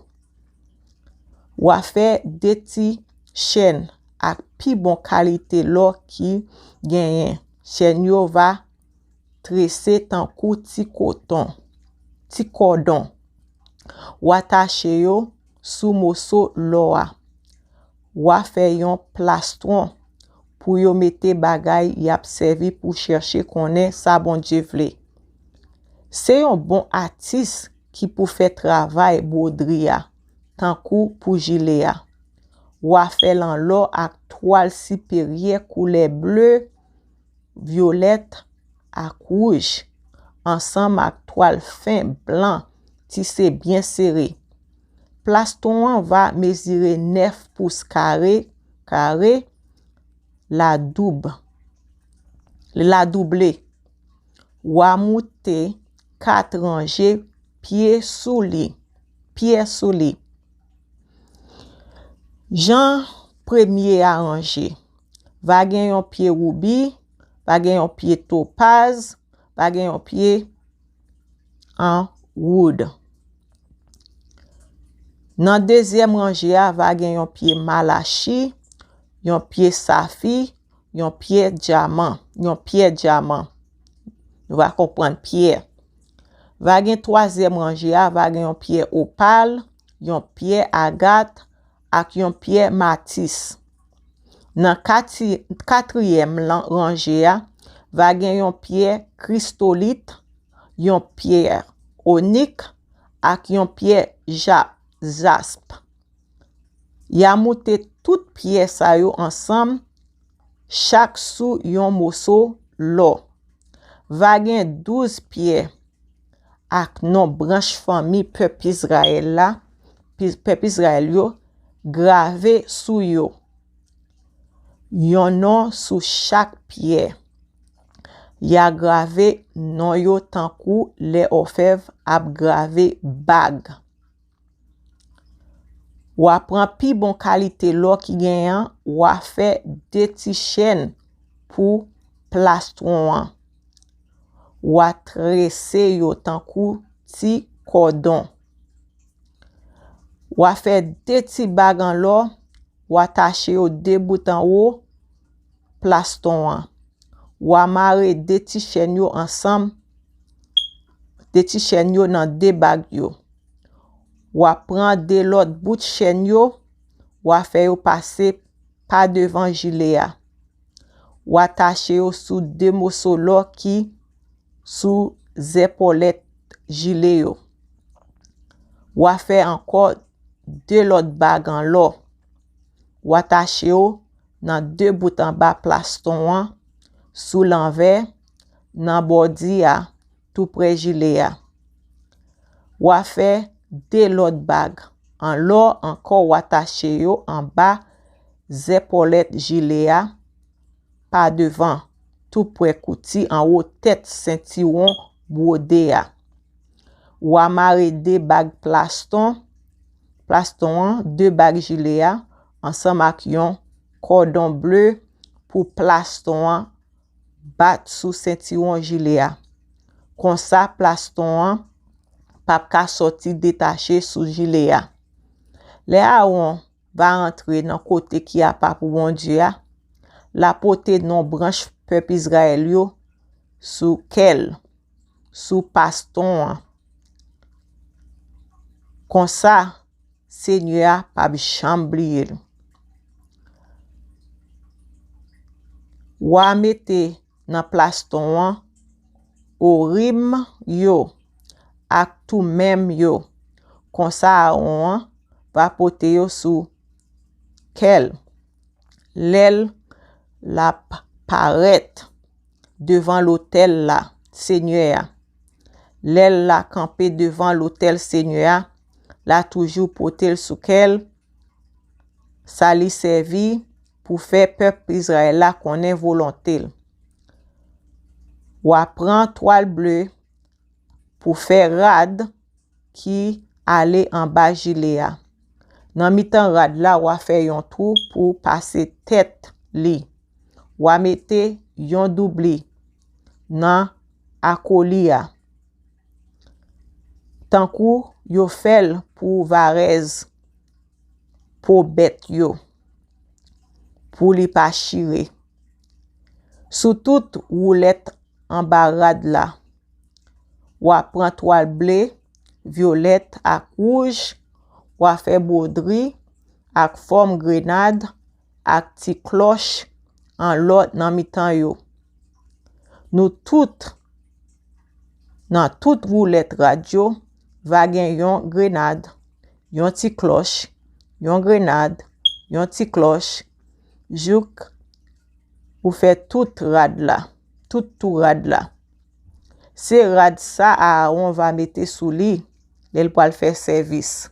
W a fè de ti chèn ak pi bon kalite lò ki genyen. Chèn yo va trese tankou ti koton, ti kòdon. W a tache yo sou moso lò a. W a fè yon plastwon pou yo mete bagay y ap sèvi pou chèche konnen sa Bondye vle. Se yon bon atis ki pou fè travay bwodri a, tankou pou jile a. W a fè l an lò ak twal siperyè koulè ble, vyolèt ak wouj, ansanm ak twal fen blan tise byen sere. Plastwon an va mezire nèf pous kare, kare, ladoub, ladouble. W a moute kat ranje pye sou li, pyè sou li. Jan premye a ranje, va gen yon pye woubi, va gen yon pye topaz, va gen yon pye an woud. Nan dezyèm ranje a, va gen yon pye malachi, yon pye safi, yon pye dyaman, yon pyè dyaman. Nou va konprann pyè. Va gen twazyèm ranje a, va gen yon pyè opal, yon pyè agat, ak yon pyè matis. Nan kati- katriyèm lan- ranje a, va gen yon pyè kristolit, yon pyè onik, ak yon pyè ja- jasp. Y a moute tout pyè sa yo ansanm, chak sou yon moso lò. Va gen douz pyè ak non branch fanmi pèp Izrayèl la, pi- pèp Izrayèl yo, grave sou yo. Yon non sou chak pyè. Y a grave non yo tankou lè òfèv ap grave bag. W a pran pi bon kalite lò ki genyen an, w a fè de ti chèn pou plastwon an. W a trese yo tankou ti kòdon. W a fè de ti bag an lò, w a tache yo de bout anwo plastwon an. W a mare de ti chèn yo ansanm de ti chèn yo nan de bag yo. W a pran de lòt bout chèn yo, w a fè yo pase pa devan jile a. W a tache yo sou de moso lò ki sou zèpòlèt jile yo. W a fè ankò de lòt bag an lò. W a tache yo nan de bout anba plaston an, sou lanvè, nan bòdi a, toupre jile a. W a fè de lòt bag an lò ankò, w a tache yo anba zèpòlèt jile a, pa devan, toupre kouti anwo tèt sentiwon bwode a. W a mare de bag plaston, plaston an, de bag jile a, ansanm ak yon kòdon ble pou plaston an bat sou sentiwon jile a. Konsa, plaston an p ap ka sòti detache sou jile a. Lè Aawon va antre nan kote ki apa pou Bondye a, l a pote non branch pèp Izrayèl yo sou kè l, sou plaston an. Konsa, Senyè a p ap janm bliye l. W a mete nan plaston an Orim yo ak Toumèm yo. Konsa, Aawon an va pote yo sou kè l lè l ap parèt devan lotèl la Senyè a. Lè l ap kanpe devan lotèl Senyè a, l a toujou pote l sou kè l, sa li sèvi pou fè pèp Izrayèl la konnen volonte l. W a pran twal ble pou fè rad ki ale anba jile a. Nan mitan rad la, w a fè yon twou pou pase tèt li. W a mete yon doubli nan akoli a, tankou yo fè l pou varèz po bèt yo, pou li pa chire. Sou tout woulèt anba rad la, w a pran twal ble, vyolèt ak wouj, w a fè bwodri ak fòm grenad ak ti klòch an lò nan mitan yo. Nou tout, nan tout woulèt rad yo, va gen yon grenad, yon ti klòch, yon grenad, yon ti klòch, jouk ou fè tout rad la, tout tou rad la. Se rad sa Aawon va mete sou li lè l pral fè sèvis.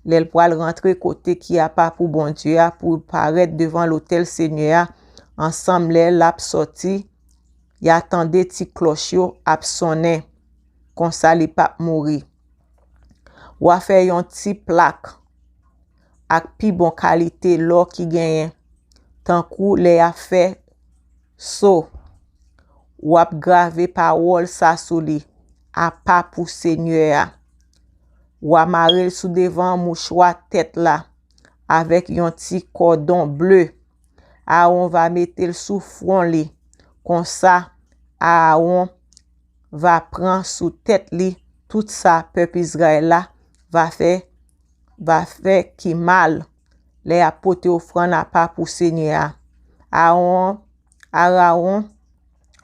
Lè l pral rantre kote ki apa pou Bondye a, pou l parèt devan lotèl Senyè a, ansanm lè l ap sòti, y a tande ti klòch yo ap sonnen, konsa li p ap mouri. W a fè yon ti plak ak pi bon kalite lò ki genyen, tankou lè y ap fè so. W ap grave pawòl sa sou li, apa pou Senyè a. W a mare l sou devan mouchwa tèt la avèk yon ti kòdon ble. Aawon va mete l sou fwon li. Konsa, Aawon va pran sou tèt li tout sa pèp Izrayèl la va fè, va fè ki mal lè y ap pote ofrann apa pou Senyè a. Aawon, Arawon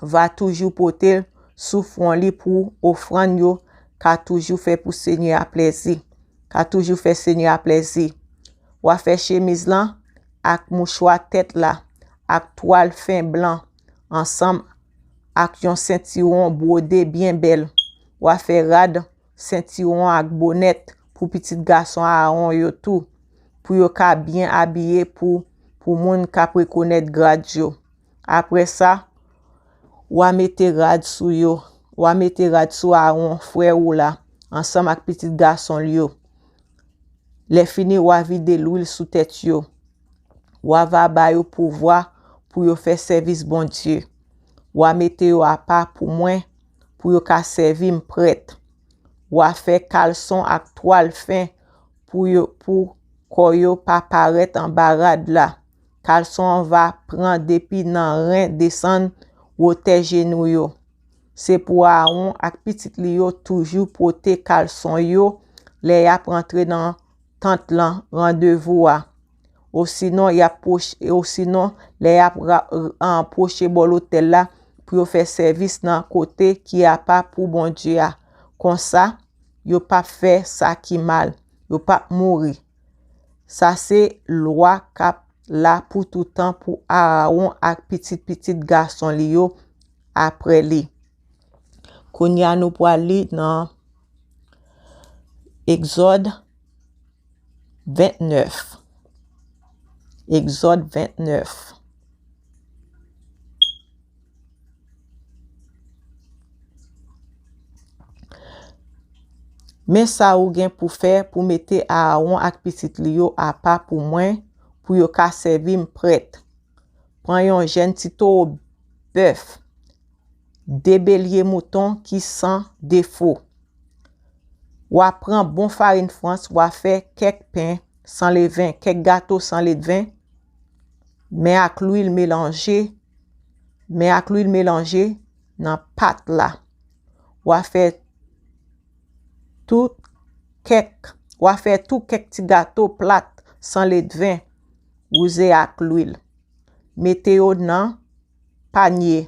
va toujou pote l sou fwon li pou ofrann yo ka toujou fè pou Senyè a plèzi, ka toujou fè Senyè a plèzi. W a fè chemiz lan ak mouchwa tèt la ak twal fen blan ansanm ak yon sentiwon bwode byen bèl. W a fè rad, sentiwon ak bonèt pou pitit gason Aawon yo tou, pou yo ka byen abiye pou, pou moun k ap rekonèt grad yo. Apre sa, w a mete rad sou yo. W a mete rad sou Aawon, frè ou la, ansanm ak pitit gason l yo. Lèfini, w a vide lwil sou tèt yo. W a va ba yo pouvwa pou yo fè sèvis Bondye. W a mete yo apa pou mwen, pou yo ka sèvi m prèt. W a fè kalson ak twal fen pou yo, pou kò yo pa parèt anba rad la. Kalson an va pran depi nan ren desann wotè jenou yo. Se pou Aawon ak pitit li yo toujou pote kalson yo lè y ap rantre nan tant lan randevou a. Osinon, y ap pwoche, osinon, lè y ap ra- an- pwoche bò lotèl la pou yo fè sèvis nan kote ki apa pou Bondye a. Konsa, yo p ap fè sa ki mal, yo p ap mouri. Sa se lwa k ap la pou toutan pou Aawon ak pitit pitit gason li yo apre li. Kounye a, nou pral li nan Egzòd vennèf. Egzòd vennèf. Men sa ou gen pou fè pou mete Aawon ak pitit li yo apa pou mwen, pou yo ka sèvi m prèt. Pran yon jèn ti towo bèf, de belye mouton ki san defo. W a pran bon farin frans, w a fè kèk pen san ledven, kèk gato san ledven, men ak lwil melanje, men ak lwil melanje nan pat la. W a fè tou kèk, w a fè tou kèk ti gato plat san ledven wouze ak lwil. Mete yo nan panye,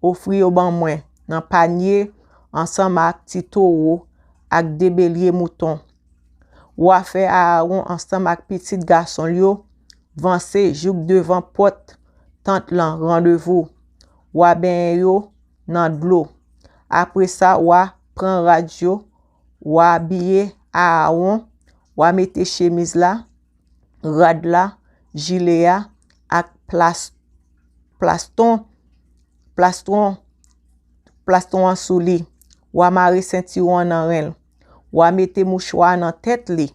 ofri yo ban mwen nan panye ansanm ak ti towo ak de belye mouton. W a fè Aawon ansanm ak pitit gason l yo vanse jouk devan pòt tant lan randevou. W a benyen yo nan dlo. Apre sa, w a pran rad yo, w a abiye Aawon, w a mete chemiz la, rad la, jile a, ak plas, plaston, plastron, plastron an sou li. W a mare sentiwon an nan ren l. W a mete mouchwa a nan tèt li.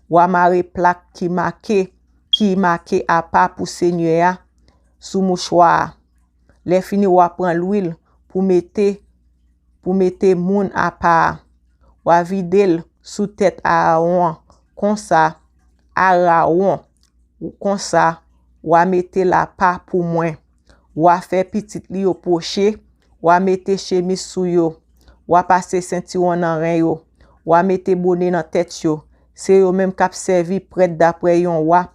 W a mare plak ki make, ki make apa pou Senyè a sou mouchwa a. Lè fini, w a pran lwil pou mete, pou mete moun apa a. W a vide l sou tèt Aawon an. Konsa, Aawon, konsa, w a mete l apa pou mwen. W a fè pitit li yo pwoche, w a mete chemiz sou yo, w a pase sentiwon nan ren yo, w a mete bone nan tèt yo. Se yo menm k ap sèvi prèt dapre yon wa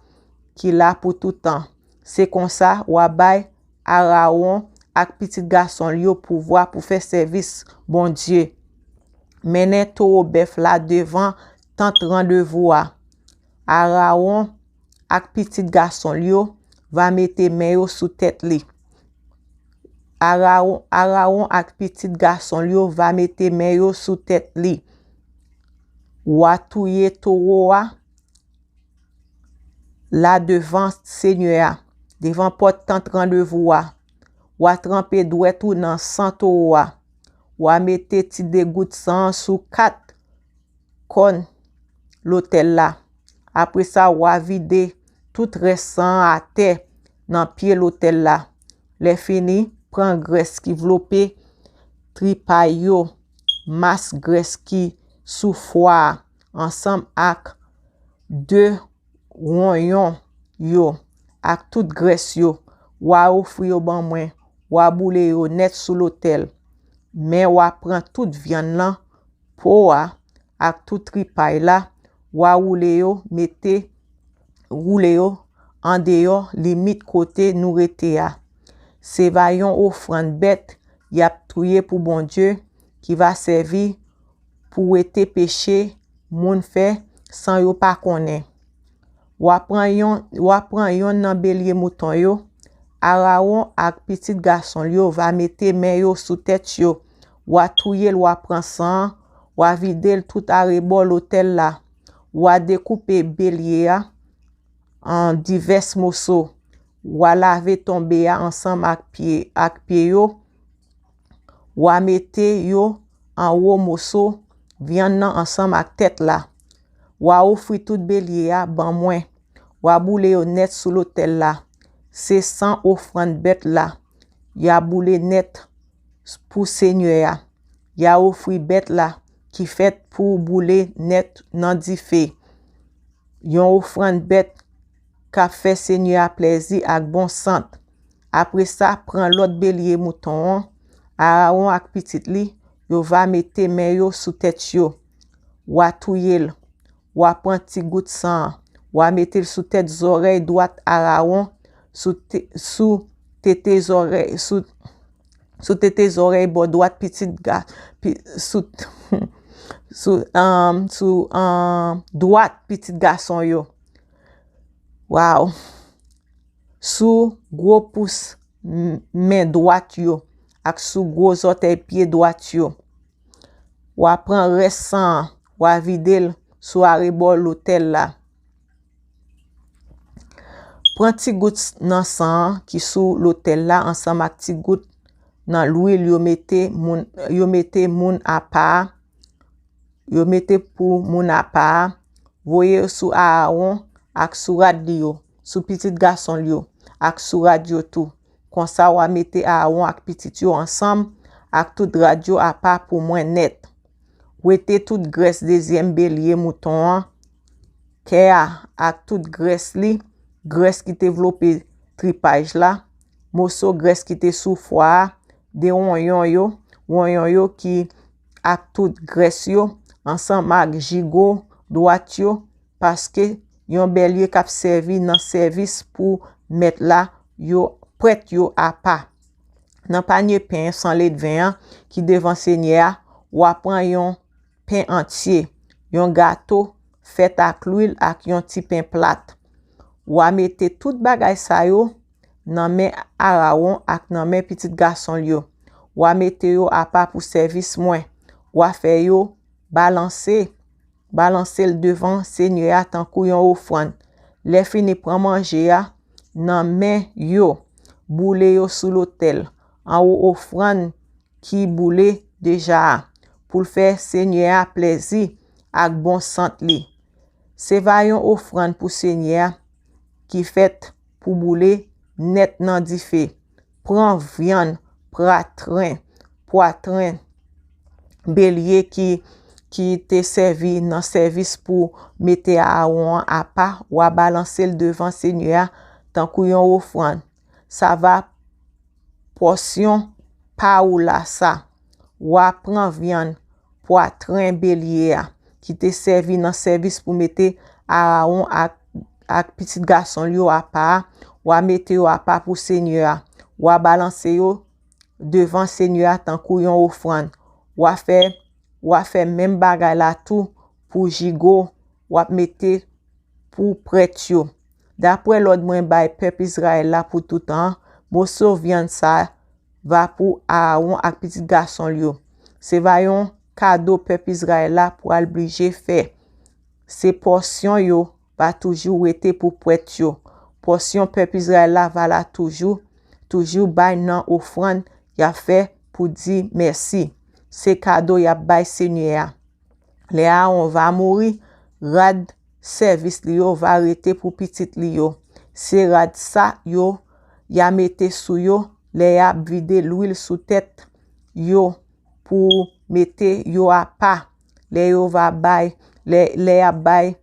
ki la pou toutan. Se konsa, w a bay Aawon ak pitit gason l yo pouvwa pou fè sèvis Bondye. Mennen towo bèf la devan tant randevou a. Aawon ak pitit gason l yo va mete men yo sou tèt li. Aawon, Aawon ak pitit gason l yo va mete men yo sou tèt li. W a touye towo a la devan Senyè a, devan pòt tant randevou a. W a tranpe dwèt ou nan san towo a. W a mete ti degout san an sou kat kòn lotèl la. Apre sa, w a vide tout rès san an atè nan pye lotèl la. Lè fini, pran grès ki vlope tripay yo, mas grès ki sou fwa a, ansanm ak de wonyon yo, ak tout grès yo. W a ofri yo ban mwen, w a boule yo nèt sou lotèl. Men w a pran tout vyann lan, po a, ak tout tripay la, w a woule yo, mete, woule yo andeyò limit kote nou rete a. Se va yon ofrann bèt y ap touye pou Bondye, ki va sèvi pou wete peche moun fè san yo pa konnen. W a pran yon, w a pran yonn nan belye mouton yo. Aawon ak pitit gason l yo va mete men yo sou tèt yo. W a touye l, w a pran san an, w a vide l tout arebò lotèl la. W a dekoupe belye a an divès moso. W a lave tonbe a ansanm ak pye, ak pye yo. W a mete yo anwo moso vyann nan ansanm ak tèt la. W a ofri tout belye a ban mwen. W a boule yo nèt sou lotèl la. Se san ofrann bèt la y a boule nèt pou Senyè a. Y a ofri bèt la ki fèt pou boule nèt nan dife. Yon ofrann bèt k ap fè Senyè a plèzi ak bon sant. Apre sa, pran lòt belye mouton an Arawon ak pitit li, yo va mete men yo sou tèt yo. W a touye l. W a pran ti gout san an. W a mete l sou tèt zòrèy dwat Arawon, sou te, sou tete zòrèy, sou, sou tete zòrèy bò dwat pitit ga, pi, sou, sou, um, sou, um, dwat pitit gason yo. Waw! Sou gwo pous m-, men dwat yo, ak sou gwo zòtèy pye dwat yo. W a pran rès san an, w a vide l sou arebò lotèl la. Pran ti gout s-, nan san an ki sou lotèl la ansanm ak ti gout nan lwil yo mete moun, yo mete moun apa a, yo mete pou moun apa a, voye yo sou Aawon ak sou rad li yo, sou pitit gason l yo, ak sou rad yo tou. Konsa, w a mete Aawon ak pitit yo ansanm ak tout rad yo apa pou mwen nèt. Wete tout grès dezyèm belye mouton an, kè a ak tout grès li, grès ki te vlope tripaj la, moso grès ki te sou fwa a, de wonyon yo, wonyon yo ki ak tout grès yo, ansanm ak jigo dwat yo, paske yon belye k ap sèvi nan sèvis pou mèt la, yo, prèt yo apa. Nan panye pen san ledven an ki devan Senyè a, w a pran yon pen antye, yon gato fèt ak lwil ak yon ti pen plat. W a mete tout bagay sa yo nan men Arawon ak nan men pitit gason l yo. W a mete yo apa pou sèvis mwen. W a fè yo balanse, balanse l devan Senyè a tankou yon ofrann. Lè fini, pran manje a nan men yo, boule yo sou lotèl, anwo ofrann ki boule deja a, pou l fè Senyè a plèzi ak bon sant li. Se va yon ofrann pou Senyè a ki fèt pou boule nèt nan dife. Pran vyann pwatren, pwatren belye ki, ki te sèvi nan sèvis pou mete Aawon an apa, w a balanse l devan Senyè a tankou yon ofrann. Sa va pòsyon pa ou la sa. W a pran vyann pwatren belye a, ki te sèvi nan sèvis pou mete Aawon ak, ak pitit gason l yo apa a, w a mete yo apa pou Senyè a. W a balanse yo devan Senyè a tankou yon ofrann. W a fè, w a fè menm bagay la tou pou jigo w ap mete pou prèt yo. Daprè lòd mwen bay pèp Izrayèl la pou toutan an, moso vyann sa a va pou Aawon ak pitit gason l yo. Se va yon kado pèp Izrayèl la pral blije fè. Se pòsyon yo va toujou rete pou prèt yo. Pòsyon pèp Izrayèl la va la toujou, toujou bay nan ofrann y ap fè pou di mèsi. Se kado y ap bay Senyè a. Lè Aawon va mouri, rad sèvis li yo va rete pou pitit li yo. Se rad sa yo y a mete sou yo lè y ap vide lwil sou tèt yo pou mete yo apa, lè yo va bay, lè, lè y ap bay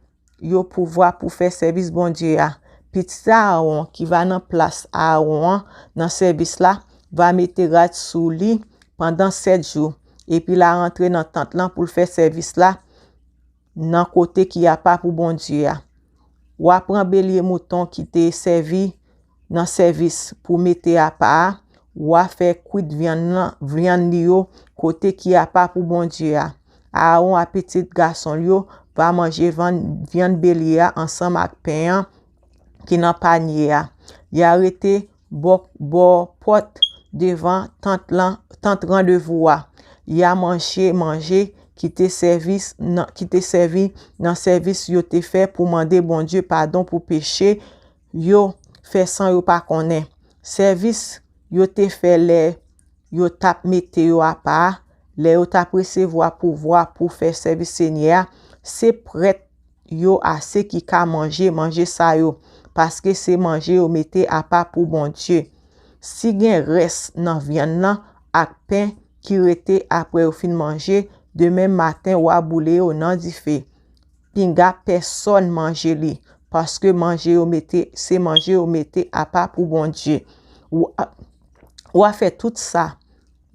yo pouvwa pou fè sèvis Bondye a. Pitit Aawon ki va nan plas Aawon an nan sèvis la va mete rad sou li pandan sèt jou, epi l a rantre nan tant lan pou l fè sèvis la nan kote ki apa pou Bondye a. W a pran belye mouton ki te sèvi nan sèvis pou mete apa a, w a fè kwit vyann lan, vyann li yo kote ki apa pou Bondye a. Aawon ak pitit gason l yo va manje vann, vyann belye a ansanm ak pen an ki nan panye a. Y a rete bò, bò pòt devan tant lan, tant randevou a. Y a manje manje ki te sèvi nan, ki te sèvi nan sèvis yo te fè pou mande Bondye padon pou peche yo fè san yo pa konnen. Sèvis yo te fè lè yo t ap mete yo apa a, lè yo t ap resevwa pouvwa pou fè sèvis Senyè a, se prèt yo ase ki ka manje manje sa yo, paske se manje yo mete apa pou Bondye. Si gen rès nan vyann nan ak pen ki rete apre yo fin manje, demen maten w a boule yo nan dife. Pinga pèsòn manje li, paske manje yo mete, se manje yo mete apa pou Bondye. W a, w a fè tout sa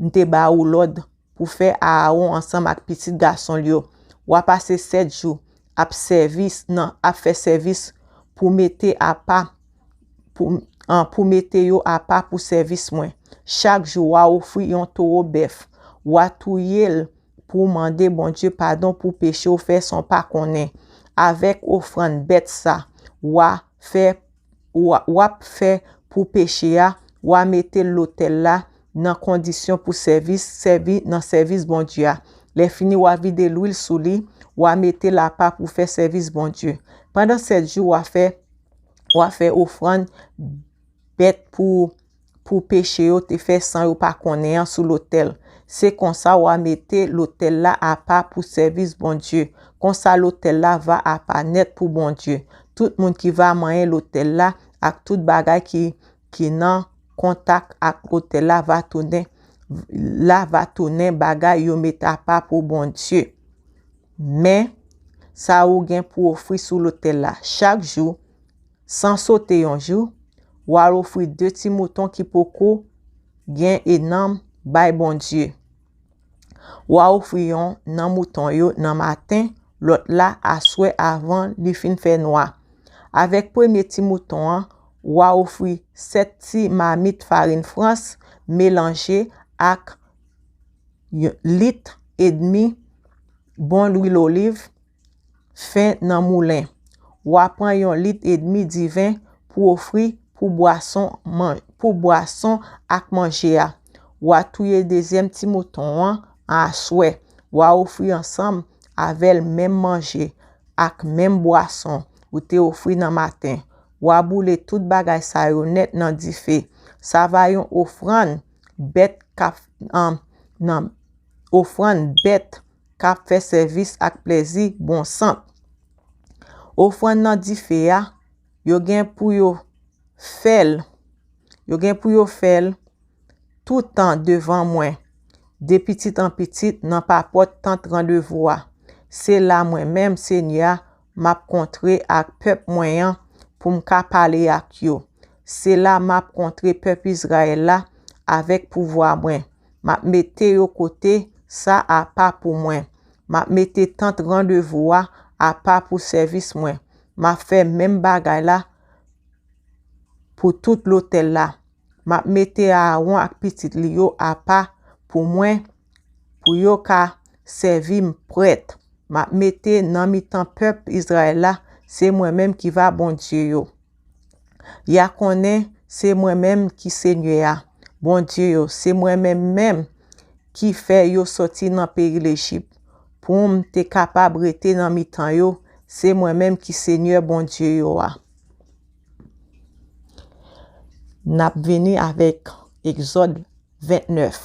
m te ba ou lòd pou fè Aawon ansanm ak pitit gason l yo. W a pase sèt jou ap sèvis nan ap fè sèvis pou mete apa pou, an, pou mete yo apa pou sèvis mwen. Chak jou w a ofri yon towo bèf. W a touye l pou w mande Bondye padon pou peche w fè san w pa konnen. Avèk ofrann bèt sa w a fè w a- w ap fè pou peche a, w a mete lotèl la nan kondisyon pou sèvis, sèvi nan sèvis Bondye a. Lè fini, w a vide lwil sou li, w a mete l apa pou fè sèvis Bondye. Pandan sèt jou, w a fè w a fè ofrann bèt pou pou peche yo te fè san yo pa konnen an sou lotèl. Se konsa w a mete lotèl la apa pou sèvis Bondye. Konsa lotèl la va apa nèt pou Bondye. Tout moun ki va manyen lotèl la ak tout bagay ki, ki nan kontak ak lotèl la va tounen la va tounen bagay yo met apa pou Bondye. Men sa ou gen pou ofri sou lotèl la chak jou, san sote yon jou, w a ofri de ti mouton ki poko gen e nanm bay Bondye. W a ofri yon nan mouton yo nan maten, lòt la aswè avan li fin fè nwa. Avèk premye ti mouton an, w a ofri sèt ti mamit farin frans melanje ak yon lit edmi bon lwil oliv fen nan moulen. W a pran yon lit edmi diven pou ofri pou bwason, man, pou bwason ak manje a. W a touye dezyèm ti mouton an aswè. W a ofri ansanm avè l menm manje ak menm bwason ou te ofri nan maten. W a boule tout bagay sa yo nèt nan dife. Sa va yon ofrann bèt k ap, an, nan, ofrann bèt k ap fè sèvis ak plezi bon sant. Ofrann nan dife a, yo gen pou yo fè l, yo gen pou yo fè l toutan devan mwen, de pitit an pitit nan papòt tant randevou a. Se la mwen menm, Senyè a, m ap kontre ak pèp mwen an pou m ka pale ak yo. Se la m ap kontre pèp Izrayèl la avèk pouvwa mwen. M ap mete yo kote sa apa pou mwen. M ap mete tant randevou a apa pou sèvis mwen. M ap fè menm bagay la pou tout lotèl la. M ap mete Aawon ak pitit li yo apa pou mwen, pou yo ka sèvi m prèt. M ap mete nan mitan pèp Izrayèl la, se mwen menm ki va Bondye yo. Y a konnen se mwen menm ki Senyè a, Bondye yo, se mwen menm menm ki fè yo sòti nan peyi Lejip, pou m te kapab rete nan mitan yo, se mwen menm ki Senyè Bondye yo a. N ap vini avèk Egzòd vennèf.